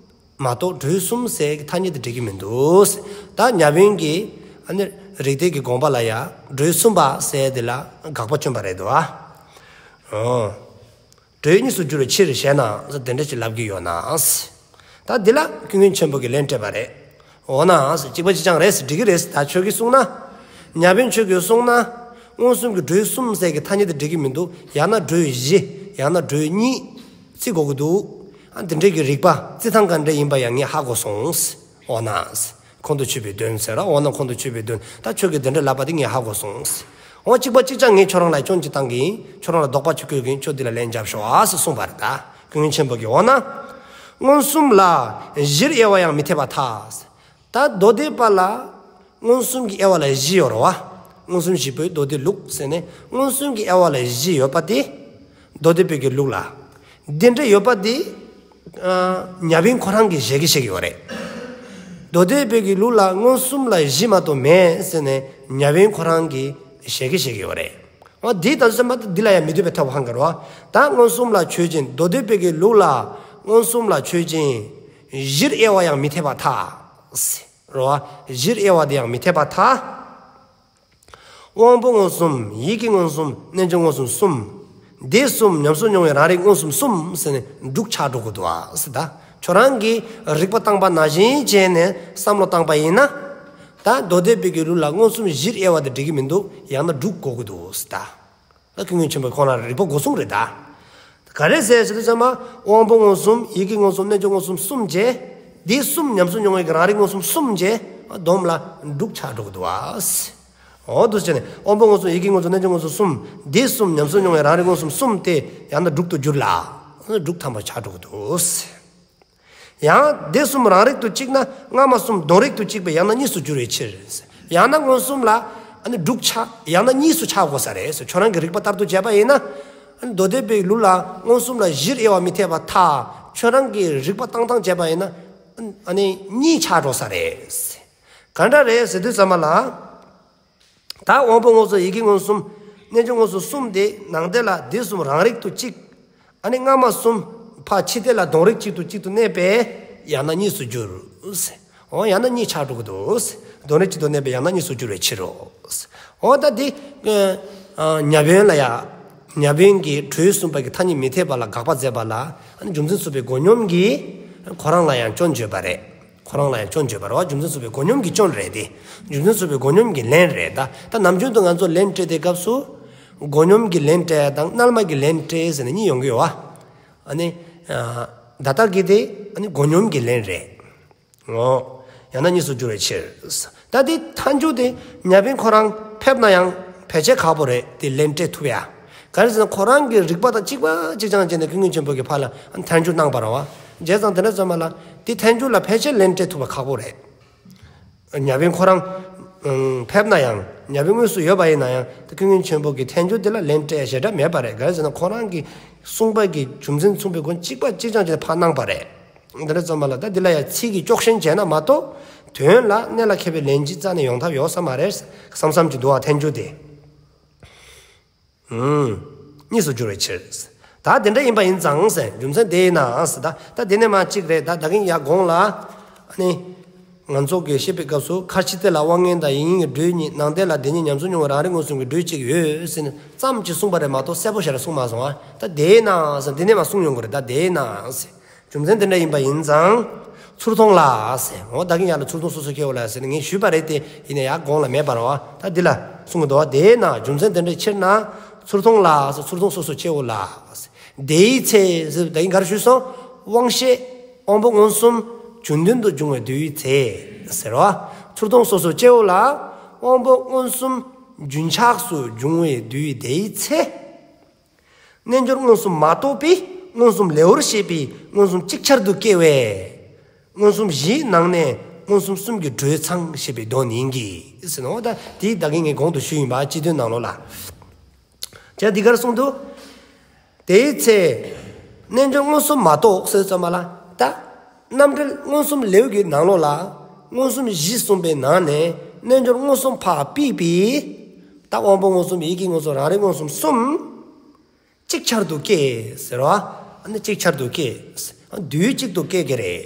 མ་གཏོགས་འགྲོས་གསུམ་ཟེར་གྱི་ཐ་སྙད་དེ་འགྲིག་གི་མི་འདུག། ད་ཉ་དབོན་གྱི་ཨ་ནི་རིགས་གཏེར་གྱི་དགོངས་པ་ལ་ཡང་འགྲོས་གསུམ་པ་ཟེར་དེ་ལ་དགག་པ་བསྐྱོན་པ་རེད་འདུག་ཨ། འོ། འགྲོས་གཉིས་སུ་འགྱུར་བའི་ཕྱིར་ཞེ་ན་དེ་འདྲ་ཞིག་ལབ་ཀྱི་ཡོད་ན། ད་འདི་ལ་ཀུན་མཁྱེན་ཆེན་པོ་གིས་ལན་སྤྲད་པ་རེད། འོ་ན་གཅིག་པ་གཅིག་རྐྱང་རེད། འགྲིག་གི་རེད། ད་ཁྱོད་ཀྱིས་གསུངས་ན། ཉ་དབོན་ཁྱོད་ཀྱིས་གསུངས་ན། མངོན་སུམ་གྱི་འགྲོས་གསུམ་ཟེར་གྱི་ཐ་སྙད་དེ་འགྲིག་གི་མི་འདུག། ཡང་ན་འགྲོས་བཞི། ཡང་ན་འགྲོས་གཉིས། བརྩི་དགོས་ཀྱི་འདུག། ཨ་འདི་འདྲའི་གི་རིགས་པ་བརྩི་སྟངས་ག་འདྲ་ཡིན་པ་ཡང་ངས་ཧ་གོ་སོང་། འོ་ན། ཁོང་དུ་ཆུད་པའི་དོན་ཟེར་ར། འོ་ན་ཁོང་དུ་ཆུད་པའི་དོན། ད་ཁྱོད་ཀྱིས་འདི་འདྲ་ལབ་པ་དེ་ངས་ཧ་གོ་སོང་། འོ་གཅིག་པ་གཅིག་རྐྱང་ངས་ཁྱོད་རང་ལ་སྐྱོན་གཅིག་བཏང་གི་ཡིན། ཁྱོད་རང་ལ་དོགས་པ་གཅིག་བཀོད་གི་ཡིན། ཁྱོད་འདི་ལ་ལན་རྒྱབ་ཤོག་ཨ་ཟེར་གསུངས་པ་རེད། ད་ཀུན་མཁྱེན་ཆེན་པོ་གིས། འོ་ན། མངོན་སུམ་ལ་བཞིར་དབྱེ་བ་ཡང་མི་འཐད་པར་ཐལ། ད་མདོ་སྡེ་པ་ལ་མངོན་སུམ་གྱི་དབྱེ་བ་ལ་བཞི་ཡོད་རེད་བ། མངོན་སུམ་བཞི་པོའི་མདོ་སྡེ་ལུགས་ཟེར་ནས་མངོན་སུམ་གྱི་དབྱེ་བ་ལ་བཞི་ཡོད་པ་དེ། མདོ་སྡེ་པའི་གི་ལུགས་ལ། འདི་འདྲ་ཡོད་པ་དེ། ཨ། ཉ་དབོན་ཁོ་རང་གིས་བཞེད་གི་བཞེད་གི་ཡོད་རེད། མདོ་སྡེ་པའི་གི་ལུགས་ལ་མངོན་སུམ་ལ་བཞི་མ་གཏོགས་མེད་ཟེར་ནས་ཉ་དབོན་ཁོ་རང་གིས་བཞེད་གི་བཞེད་གི་ཡོད་རེད། འོ་འདི་ལྟ་ཚུལ་མ་གཏོགས་འདི་ལ་ཡང་མི་འདོད་པའི་ཐབས་ཧང་གི་རེད་བ། ད་མངོན་སུམ་ལ་ཆོས་ཅན། མདོ་སྡེ་པའི་གི་ལུགས་ལ་མངོན་སུམ་ལ་ཆོས་ཅན། བཞིར་དབྱེ་བ་ཡང་མི་འཐད་པར་ཐལ། རེད་བ། བཞིར་དབྱེ་བ་དེ་ཡང་མི་འཐད་པར་ཐལ། དབང་པོ་མངོན་སུམ། ཡིད་ཀྱི་མངོན་སུམ། རྣལ་འབྱོར་མངོན་སུམ་གསུམ། འདི་གསུམ་ཉམས་སུ་མྱོང་བའི་རང་རིག་མངོན་སུམ་གསུམ་ཟེར་ནས་དྲུག་ཆགས་འགྲོ་གི་འདུག་ཨ་ཟེར། ད་ཁྱོད་རང་གིས་རིག་པ་བཏང་པ་ནང་བཞིན་བྱས་ནས་བསམ་བློ་བཏང་པ་ཡིན་ན། ད་མདོ་སྡེ་པའི་གི་ལུགས་ལ་མངོན་སུམ་བཞིར་དབྱེ་བ་དེ་འགྲིག་གི་མི་འདུག། ཡང་ན་དྲུག་དགོས་ཀྱི་འདུག་ཟེར། ད། ད་ཀུན་མཁྱེན་ཆེན་པོ་ཁོང་ལ་རིག་པ་སྒོ་གསུམ་རེད་ད། ག་རེ་ཟེར་ཟེར་དུས་ཙམ་པ། དབང་པོ་མངོན་སུམ། ཡིད་ཀྱི་མངོན་སུམ། རྣལ་འབྱོར་མངོན་སུམ་གསུམ་བྱས། འདི་གསུམ་ཉམས་སུ་མྱོང་བའི་རང་རིག་མངོན་སུམ་གསུམ་བྱས། བསྡོམས་ལ་དྲུག་ཆགས་འགྲོ་གི་འདུག་ཨ། འོ་འདུག་བྱས་ནས་དབང་པོ་མངོན་སུམ། ཡིད་ཀྱི་མངོན་སུམ། རྣལ་འབྱོར་མངོན་སུམ་གསུམ། འདི་གསུམ་ཉམས་སུ་མྱོང་བའི་རང་རིག་མངོན་སུམ་གསུམ་སྟེ་ཡང་ན་དྲུག་ཏུ་འགྱུར་ལ། དྲུག་ཐམ་པ་ཆགས་འགྲོ་གི་འདུག། ཡང་དེ་གསུམ་རང་རིག་ཏུ་གཅིག་ན་སྔ་མ་གསུམ་དོན་རིག་ཏུ་གཅིག་པས་ཡང་ན་གཉིས་སུ་འགྱུར་བའི་ཕྱིར། ཡང་ན་མངོན་སུམ་ལ་ཨ་ནི་དྲུག་ཆགས། ཡང་ན་གཉིས་སུ་ཆགས་དགོས་ས་རེད་ཟེར། ཁྱོད་རང་གི་རིག་པ་ལྟར་དུ་བྱས་པ་ཡིན་ན། ཨ་ནི་མདོ་སྡེ་པའི་ལུགས་ལ་མངོན་སུམ་ལ་བཞིར་དབྱེ་བ་མི་འཐད་པར་ཐལ། ཁྱོད་རང་གི་རིག་པ་བཏང་སྟངས་བྱས་པ་ཡིན་ན། ཨ་ནི་གཉིས་ཆགས་འགྲོ་ས་རེད་ཟེར། ག་འདྲ་རེད་ཟེར་དུས་ཙམ་པ་ལ། ད་དབང་པོ་མངོན་སུམ། ཡིད་ཀྱི་མངོན་སུམ། རྣལ་འབྱོར་མངོན་སུམ་གསུམ་དེ་ནང་དེ་ལ་དེ་གསུམ་རང་རིག་ཏུ་གཅིག། ཨ་ནི་སྔ་མ་གསུམ་ཕར་ཕྱི་དེ་ལ་དོན་རིག་གཅིག་ཏུ་གཅིག་ཏུ་གནས་པས་ཡང་ན་གཉིས་སུ་འགྱུར། འོ་ཡང་ན་གཉིས་ཆགས་འགྲོ་གི་འདུག། དོན་རིག་གཅིག་ཏུ་གནས་པས་ཡང་ན་གཉིས་སུ་འགྱུར་བའི་ཕྱིར་རོ། འོ་ད་འདི་ཉ་དབོན་ལ་ཡ། ཉ་དབོན་གྱིས་འགྲོས་གསུམ་པ་གི་ཐ་སྙད་མི་འཐད་པ་ལ་དགག་པ་མཛད་པ་ལ། ཨ་ནི་རྒྱུ་མཚན་མཚུངས་པའི་མགོ་སྙོམས་ཀྱིས་ཁོ་རང་ལ་ཡང་སྐྱོན་བརྗོད་པ་རེད། ཁོ་རང་ལ་ཡང་སྐྱོན་བརྗོད་པ་རེད་བ། རྒྱུ་མཚན་མཚུངས་པའི་མགོ་སྙོམས་ཀྱི་སྐྱོན་རེད་དེ། རྒྱུ་མཚན་མཚུངས་པའི་མགོ་སྙོམས་ཀྱི་ལན་རེད་ད། ད་ནམ་རྒྱུན་དུ་ང་ཚོ་ལན་སྤྲད་དེ་སྐབས་སུ། མགོ་སྙོམས་ཀྱི་ལན་སྤྲད་དང་རྣལ་མ་གི་ལན་སྤྲད་ཟེར་ནས་གཉིས་ཡོང་གི་ཡོད་བ། ཨ་ནི། ད་ལྟ་གི་དེ་ཨ་ནི་མགོ་སྙོམས་ཀྱི་ལན་རེད། འོ། ཡང་ན་གཉིས་སུ་འགྱུར་བའི་ཕྱིར། ད་དེ་ཐལ་འགྱུར་དེ་ཉ་དབོན་ཁོ་རང་ཕེབས་ན་ཡང་ཕལ་ཆེར་ཁག་པོ་རེད་དེ་ལན་སྤྲད་ཐུབ་ཡ། ག་རེ་ཟེར་ན་ཁོ་རང་གི་རིག་པ་དང་གཅིག་པ་གཅིག་རྐྱང་བྱས་ནས་ཀུན་མཁྱེན་ཆེན་པོ་གི་ཕར་ལ་ཐལ་འགྱུར་གནང་པ་རེད་བ། བྱས་ཙང་དེ་འདྲ་ཙམ་མ་ལ་དེ་ཐལ་འགྱུར་ལ་ཕལ་ཆེར་ལན་སྤྲད་ཐུབ་པ་ཁག་པོ་རེད། ཉ་དབོན་ཁོ་རང་ཕེབས་ན་ཡང་ཉ་དབོན་དངོས་སུ་ཡོད་པ་ཡིན་ན་ཡང་དེ་ཀུན་མཁྱེན་ཆེན་པོ་གི་ཐལ་འགྱུར་དེ་ལ་ལན་སྤྲད་ཞེ་དྲག་མེད་པ་རེད། ག་རེ་ཟེར་ན་ཁོ་རང་གི་གསུངས་པ་གི་རྒྱུ་མཚན་མཚུངས་པའི་སྒོ་གཅིག་པ་གཅིག་རྐྱང་བྱས་ནས་ཕར་གནང་པ་རེད། འདི་འདྲ་ཙམ་མ་ལ་ད་འདི་ལ་ཡང་ཚིག་གི་སྐྱོག་ཞེན་བྱས་ན་མ་གཏོགས་དོན་ལ་གནད་ལ་འཁེལ་བའི་ལན་གཅིག་རྩ་ནས་ཡོང་ཐབས་ཡོད་ས་མ་རེད་བསམ་བསམ་གྱི་འདུག་བ། ཐལ་འགྱུར་དེ། ཨུམ། གཉིས་སུ་འགྱུར་བའི་ཕྱིར། ད་དེ་འདྲ་ཡིན་པ་ཡིན་ཙང་ཟེར། རྒྱུ་མཚན་དེ་ཡིན་ནའང་ཟེར། ད་ད་དེ་ནས་མ་གཅིག་རེད། ད་ད་གིན་ཡར་གོང་ལ་ཨ་ནི། ང་ཚོ་གིས་བཤད་པའི་སྐབས་སུ་ཁ་ཕྱི་དེ་ལ་དབང་མངོན་དང་ཡིད་གཉིས་ཀྱི་འགྲོས་གཉིས། ནང་དེ་ལ་དེ་གཉིས་ཉམས་སུ་མྱོང་བའི་རང་རིག་མངོན་སུམ་གྱི་འགྲོས་གཅིག་ཡོད་ཟེར་ནས་ཙམ་གྱིས་གསུངས་པ་རེད་མ་གཏོགས་གསལ་པོ་ཞེ་དྲག་གསུངས་མ་སོང་ཨ། ད་དེས་ན་ཟེར་འདི་ནས་མ་གསུངས་ཡོང་གི་རེད། ད་དེས་ན་ཟེར། རྒྱུ་མཚན་དེ་འདྲ་ཡིན་པ་ཡིན་ཙང་། ཚུར་མཐོང་ལ་ཟེར། འོ་ད་གིན་ཡར་ལ་ཚུར་མཐོང་སོ་སོ་སྐྱེ་བོ་ལ་ཟེར་ནས་ངས་ཞུས་པ་རེད་དེ། ཡིན་ན་ཡར་གོང་ལ་མེད་པ་རེད་བ། ད་འདི་ལ་གསུང་གི་འདུག་བ། དེས་ན་རྒྱུ་མཚན་དེ་འདྲའི་ཕྱིར་ན། ཚུར་མཐོང་ལ་ཟེར། ཚུར་མཐོང་སོ་སོ་སྐྱེ་བོ་ལ་ཟེར། དེའི་ཚེ་ཟེར་ད་གིན་ག་རེ་ཞུས་སོང་། དབང་ཤེས། དབང་པོ་མངོན་སུམ་རྒྱུན་ལྡན་དུ་འབྱུང་བའི་དུས་ཚེ་ཟེར་བ། ཚུར་མཐོང་སོ་སོ་སྐྱེ་བོ་ལ་དབང་པོ་མངོན་སུམ་རྒྱུན་ཆགས་སུ་འབྱུང་བའི་དུས་དེའི་ཚེ། རྣལ་འབྱོར་མངོན་སུམ་མ་གཏོགས་པའི་མངོན་སུམ་ལེའུར་བཤད་པའི་མངོན་སུམ་ཅིག་ཅར་དུ་སྐྱེ་བས། མངོན་སུམ་བཞིའི་ནང་ནས་མངོན་སུམ་གསུམ་གྱི་འགྲོས་ཚང་ཞེས་པའི་དོན་ཡིན་གྱི་ཟེར་ནོ། ད་དེའི་ད་གིན་ངས་གོང་དུ་ཞུས་ཡིན་པ། སྤྱི་དོན་ནང་ལོགས་ལ། ཅག་འདི་གར་གསུངས་འདུག། དེའི་ཚེ། རྣལ་འབྱོར་མངོན་སུམ་མ་གཏོགས་ཟེར་ཙམ་པ་ལ། ད། རྣམ་འགྲེལ་མངོན་སུམ་ལེའུ་གི་ནང་ལོགས་ལ། མངོན་སུམ་བཞི་གསུངས་པའི་ནང་ནས་རྣལ་འབྱོར་མངོན་སུམ་ཕར་ཕུད་པའི། ད་དབང་པོ་མངོན་སུམ། ཡིད་ཀྱི་མངོན་སུམ། རང་རིག་མངོན་སུམ་གསུམ། གཅིག་ཆར་དུ་སྐྱེ་ཟེར་བ། ཨ་ནི་གཅིག་ཆར་དུ་སྐྱེ། དུས་གཅིག་ཏུ་སྐྱེ་གི་རེད།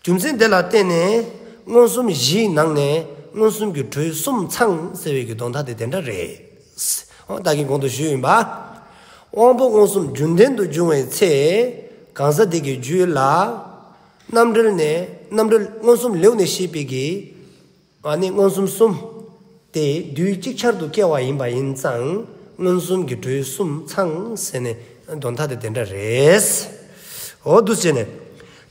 རྒྱུ་མཚན་དེ་ལ་བརྟེན་ནས་མངོན་སུམ་བཞིའི་ནང་ནས་མངོན་སུམ་གྱི་གྲོས་གསུམ་ཚང་ཟེར་བའི་གི་དོན་དག་དེ་དེ་འདྲ་རེད། ཨོ་ད་གིན་གོང་དུ་ཞུས་ཡིན་པ། དབང་པོ་མངོན་སུམ་རྒྱུན་ལྡན་དུ་འབྱུང་བའི་ཚེ། གང་ཟག་དེ་གི་རྒྱུད་ལ། རྣམ་འགྲེལ་ནས་རྣམ་འགྲེལ་མངོན་སུམ་ལེའུ་ནས་བཤད་པའི་གི། ཨ་ནི་མངོན་སུམ་གསུམ། དེ་དུས་གཅིག་ཆར་དུ་སྐྱེ་བ་ཡིན་པ་ཡིན་ཙང་མངོན་སུམ་གྱི་གྲོས་གསུམ་ཚང་ཟེར་ནས་དོན་དག་དེ་དེ་འདྲ་རེད། འོ་འདུག་ཟེར་ནས།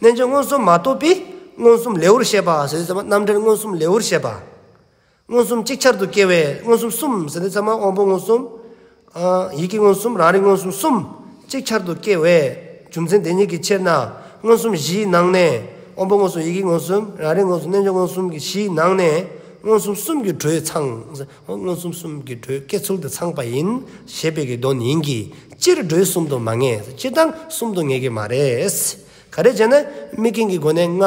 རྣལ་འབྱོར་མངོན་སུམ་མ་གཏོགས་པའི་མངོན་སུམ་ལེའུར་བཤད་པ་ཟེར་ཙམ་པ་རྣམ་འགྲེལ་མངོན་སུམ་ལེའུར་བཤད་པ། མངོན་སུམ་གཅིག་ཆར་དུ་སྐྱེ་བས་མངོན་སུམ་གསུམ་ཟེར་དུས་ཚང་མ་དབང་པོ་མངོན་སུམ། ཡིད་ཀྱི་མངོན་སུམ་རང་རིག་མངོན་སུམ་གསུམ་གཅིག་ཆར་དུ་སྐྱེ་བས། རྒྱུ་མཚན་དེ་ཉིད་ཀྱི་ཕྱིར་ན་མངོན་སུམ་བཞིའི་ནང་ནས་དབང་པོ་མངོན་སུམ་ཡིད་ཀྱི་མངོན་སུམ་རང་རིག་མངོན་སུམ་རྣལ་འབྱོར་མངོན་སུམ་གྱི་བཞིའི་ནང་ནས་མངོན་སུམ་གསུམ་གྱི་གྲོས་ཚང་། མངོན་སུམ་གསུམ་གྱི་གྲོས་སྐྱེ་ཚུལ་དུ་ཚང་པ་ཡིན་ཞེས་པའི་གི་དོན་ཡིན་གྱི། སྤྱིར་གྲོས་གསུམ་དུ་མ་ངེས། སྤྱིར་བཏང་གསུམ་དུ་ངེས་ཀྱི་མ་རེད། ག་རེ་བྱས་ན་དམིགས་རྐྱེན་གྱི་སྒོ་ནས་ལྔ།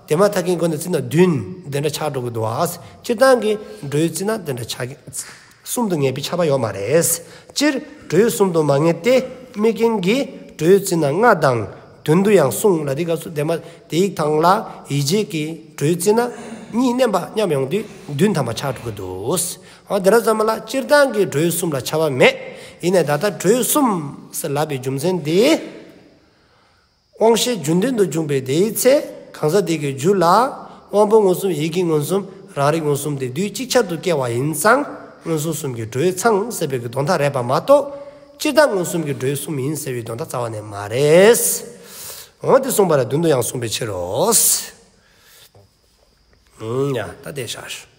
དེ་མ་ཐག་རྐྱེན་སྒོ་ནས་བརྩིས་ན་བདུན་དེ་འདྲ་ཆགས་འགྲོ་གི་འདུག་ཨ། སྤྱིར་བཏང་གི་གྲོས་བརྩིས་ན་དེ་འདྲ་ཆགས་ཀྱི། གསུམ་དུ་ངེས་པའི་ཁྱབ་པ་ཡོད་མ་རེད། སྤྱིར་གྲོས་གསུམ་དུ་མ་ངེས་ཏེ་དམིགས་རྐྱེན་གྱི་གྲོས་བརྩིས་ན་ལྔ་དང་བདུན་དུ་ཡང་གསུངས་ལ། དེ་སྐབས་སུ་དེ་མ་དེའི་སྟེང་ལ་ཡིད་བྱེད་ཀྱི་གྲོས་བརྩིས་ན་གཉིས་བསྣན་པ་མཉམ་ཡོང་དུས་བདུན་ཐམ་པ་ཆགས་འགྲོ་གི་འདུག་ཨ་དེ་འདྲ་ཙམ་ལ་སྤྱིར་བཏང་གི་གྲོས་གསུམ་ལ་ཁྱབ་པ་མེད། ཡིན་ནའི་ད་ལྟ་གྲོས་གསུམ་ཟེར་ལབ་པའི་རྒྱུ་མཚན་དེ། དབང་ཤེས་རྒྱུན་ལྡན་དུ་འབྱུང་བའི་དེའི་ཚེ་གང་ཟག་དེ་གི་རྒྱུད་ལ་དབང་པོ་མངོན་སུམ་ཡིད་ཀྱི་མངོན་སུམ་རང་རིག་མངོན་སུམ་དེ་དུས་གཅིག་ཆར་དུ་སྐྱེ་བ་ཡིན་ཙང་མངོན་སུམ་གསུམ་གྱི་གྲོས་ཚང་ཟེར་བའི་གི་དོན་དག་རེད་པ་མ་གཏོགས་སྤྱིར་བཏང་མངོན་སུམ་གྱི་གྲོས་གསུམ་ཡིན་ཟེར་བའི་དོན་དག་རྩ་བ་ནས་མ་རེད། འོ་དེ་གསུངས་པ་ལ་བདུན་དུ་ཡང་གསུངས་པའི་ཕྱིར་རོ། ཡ་ད་དེ་བཞག་ཞུ།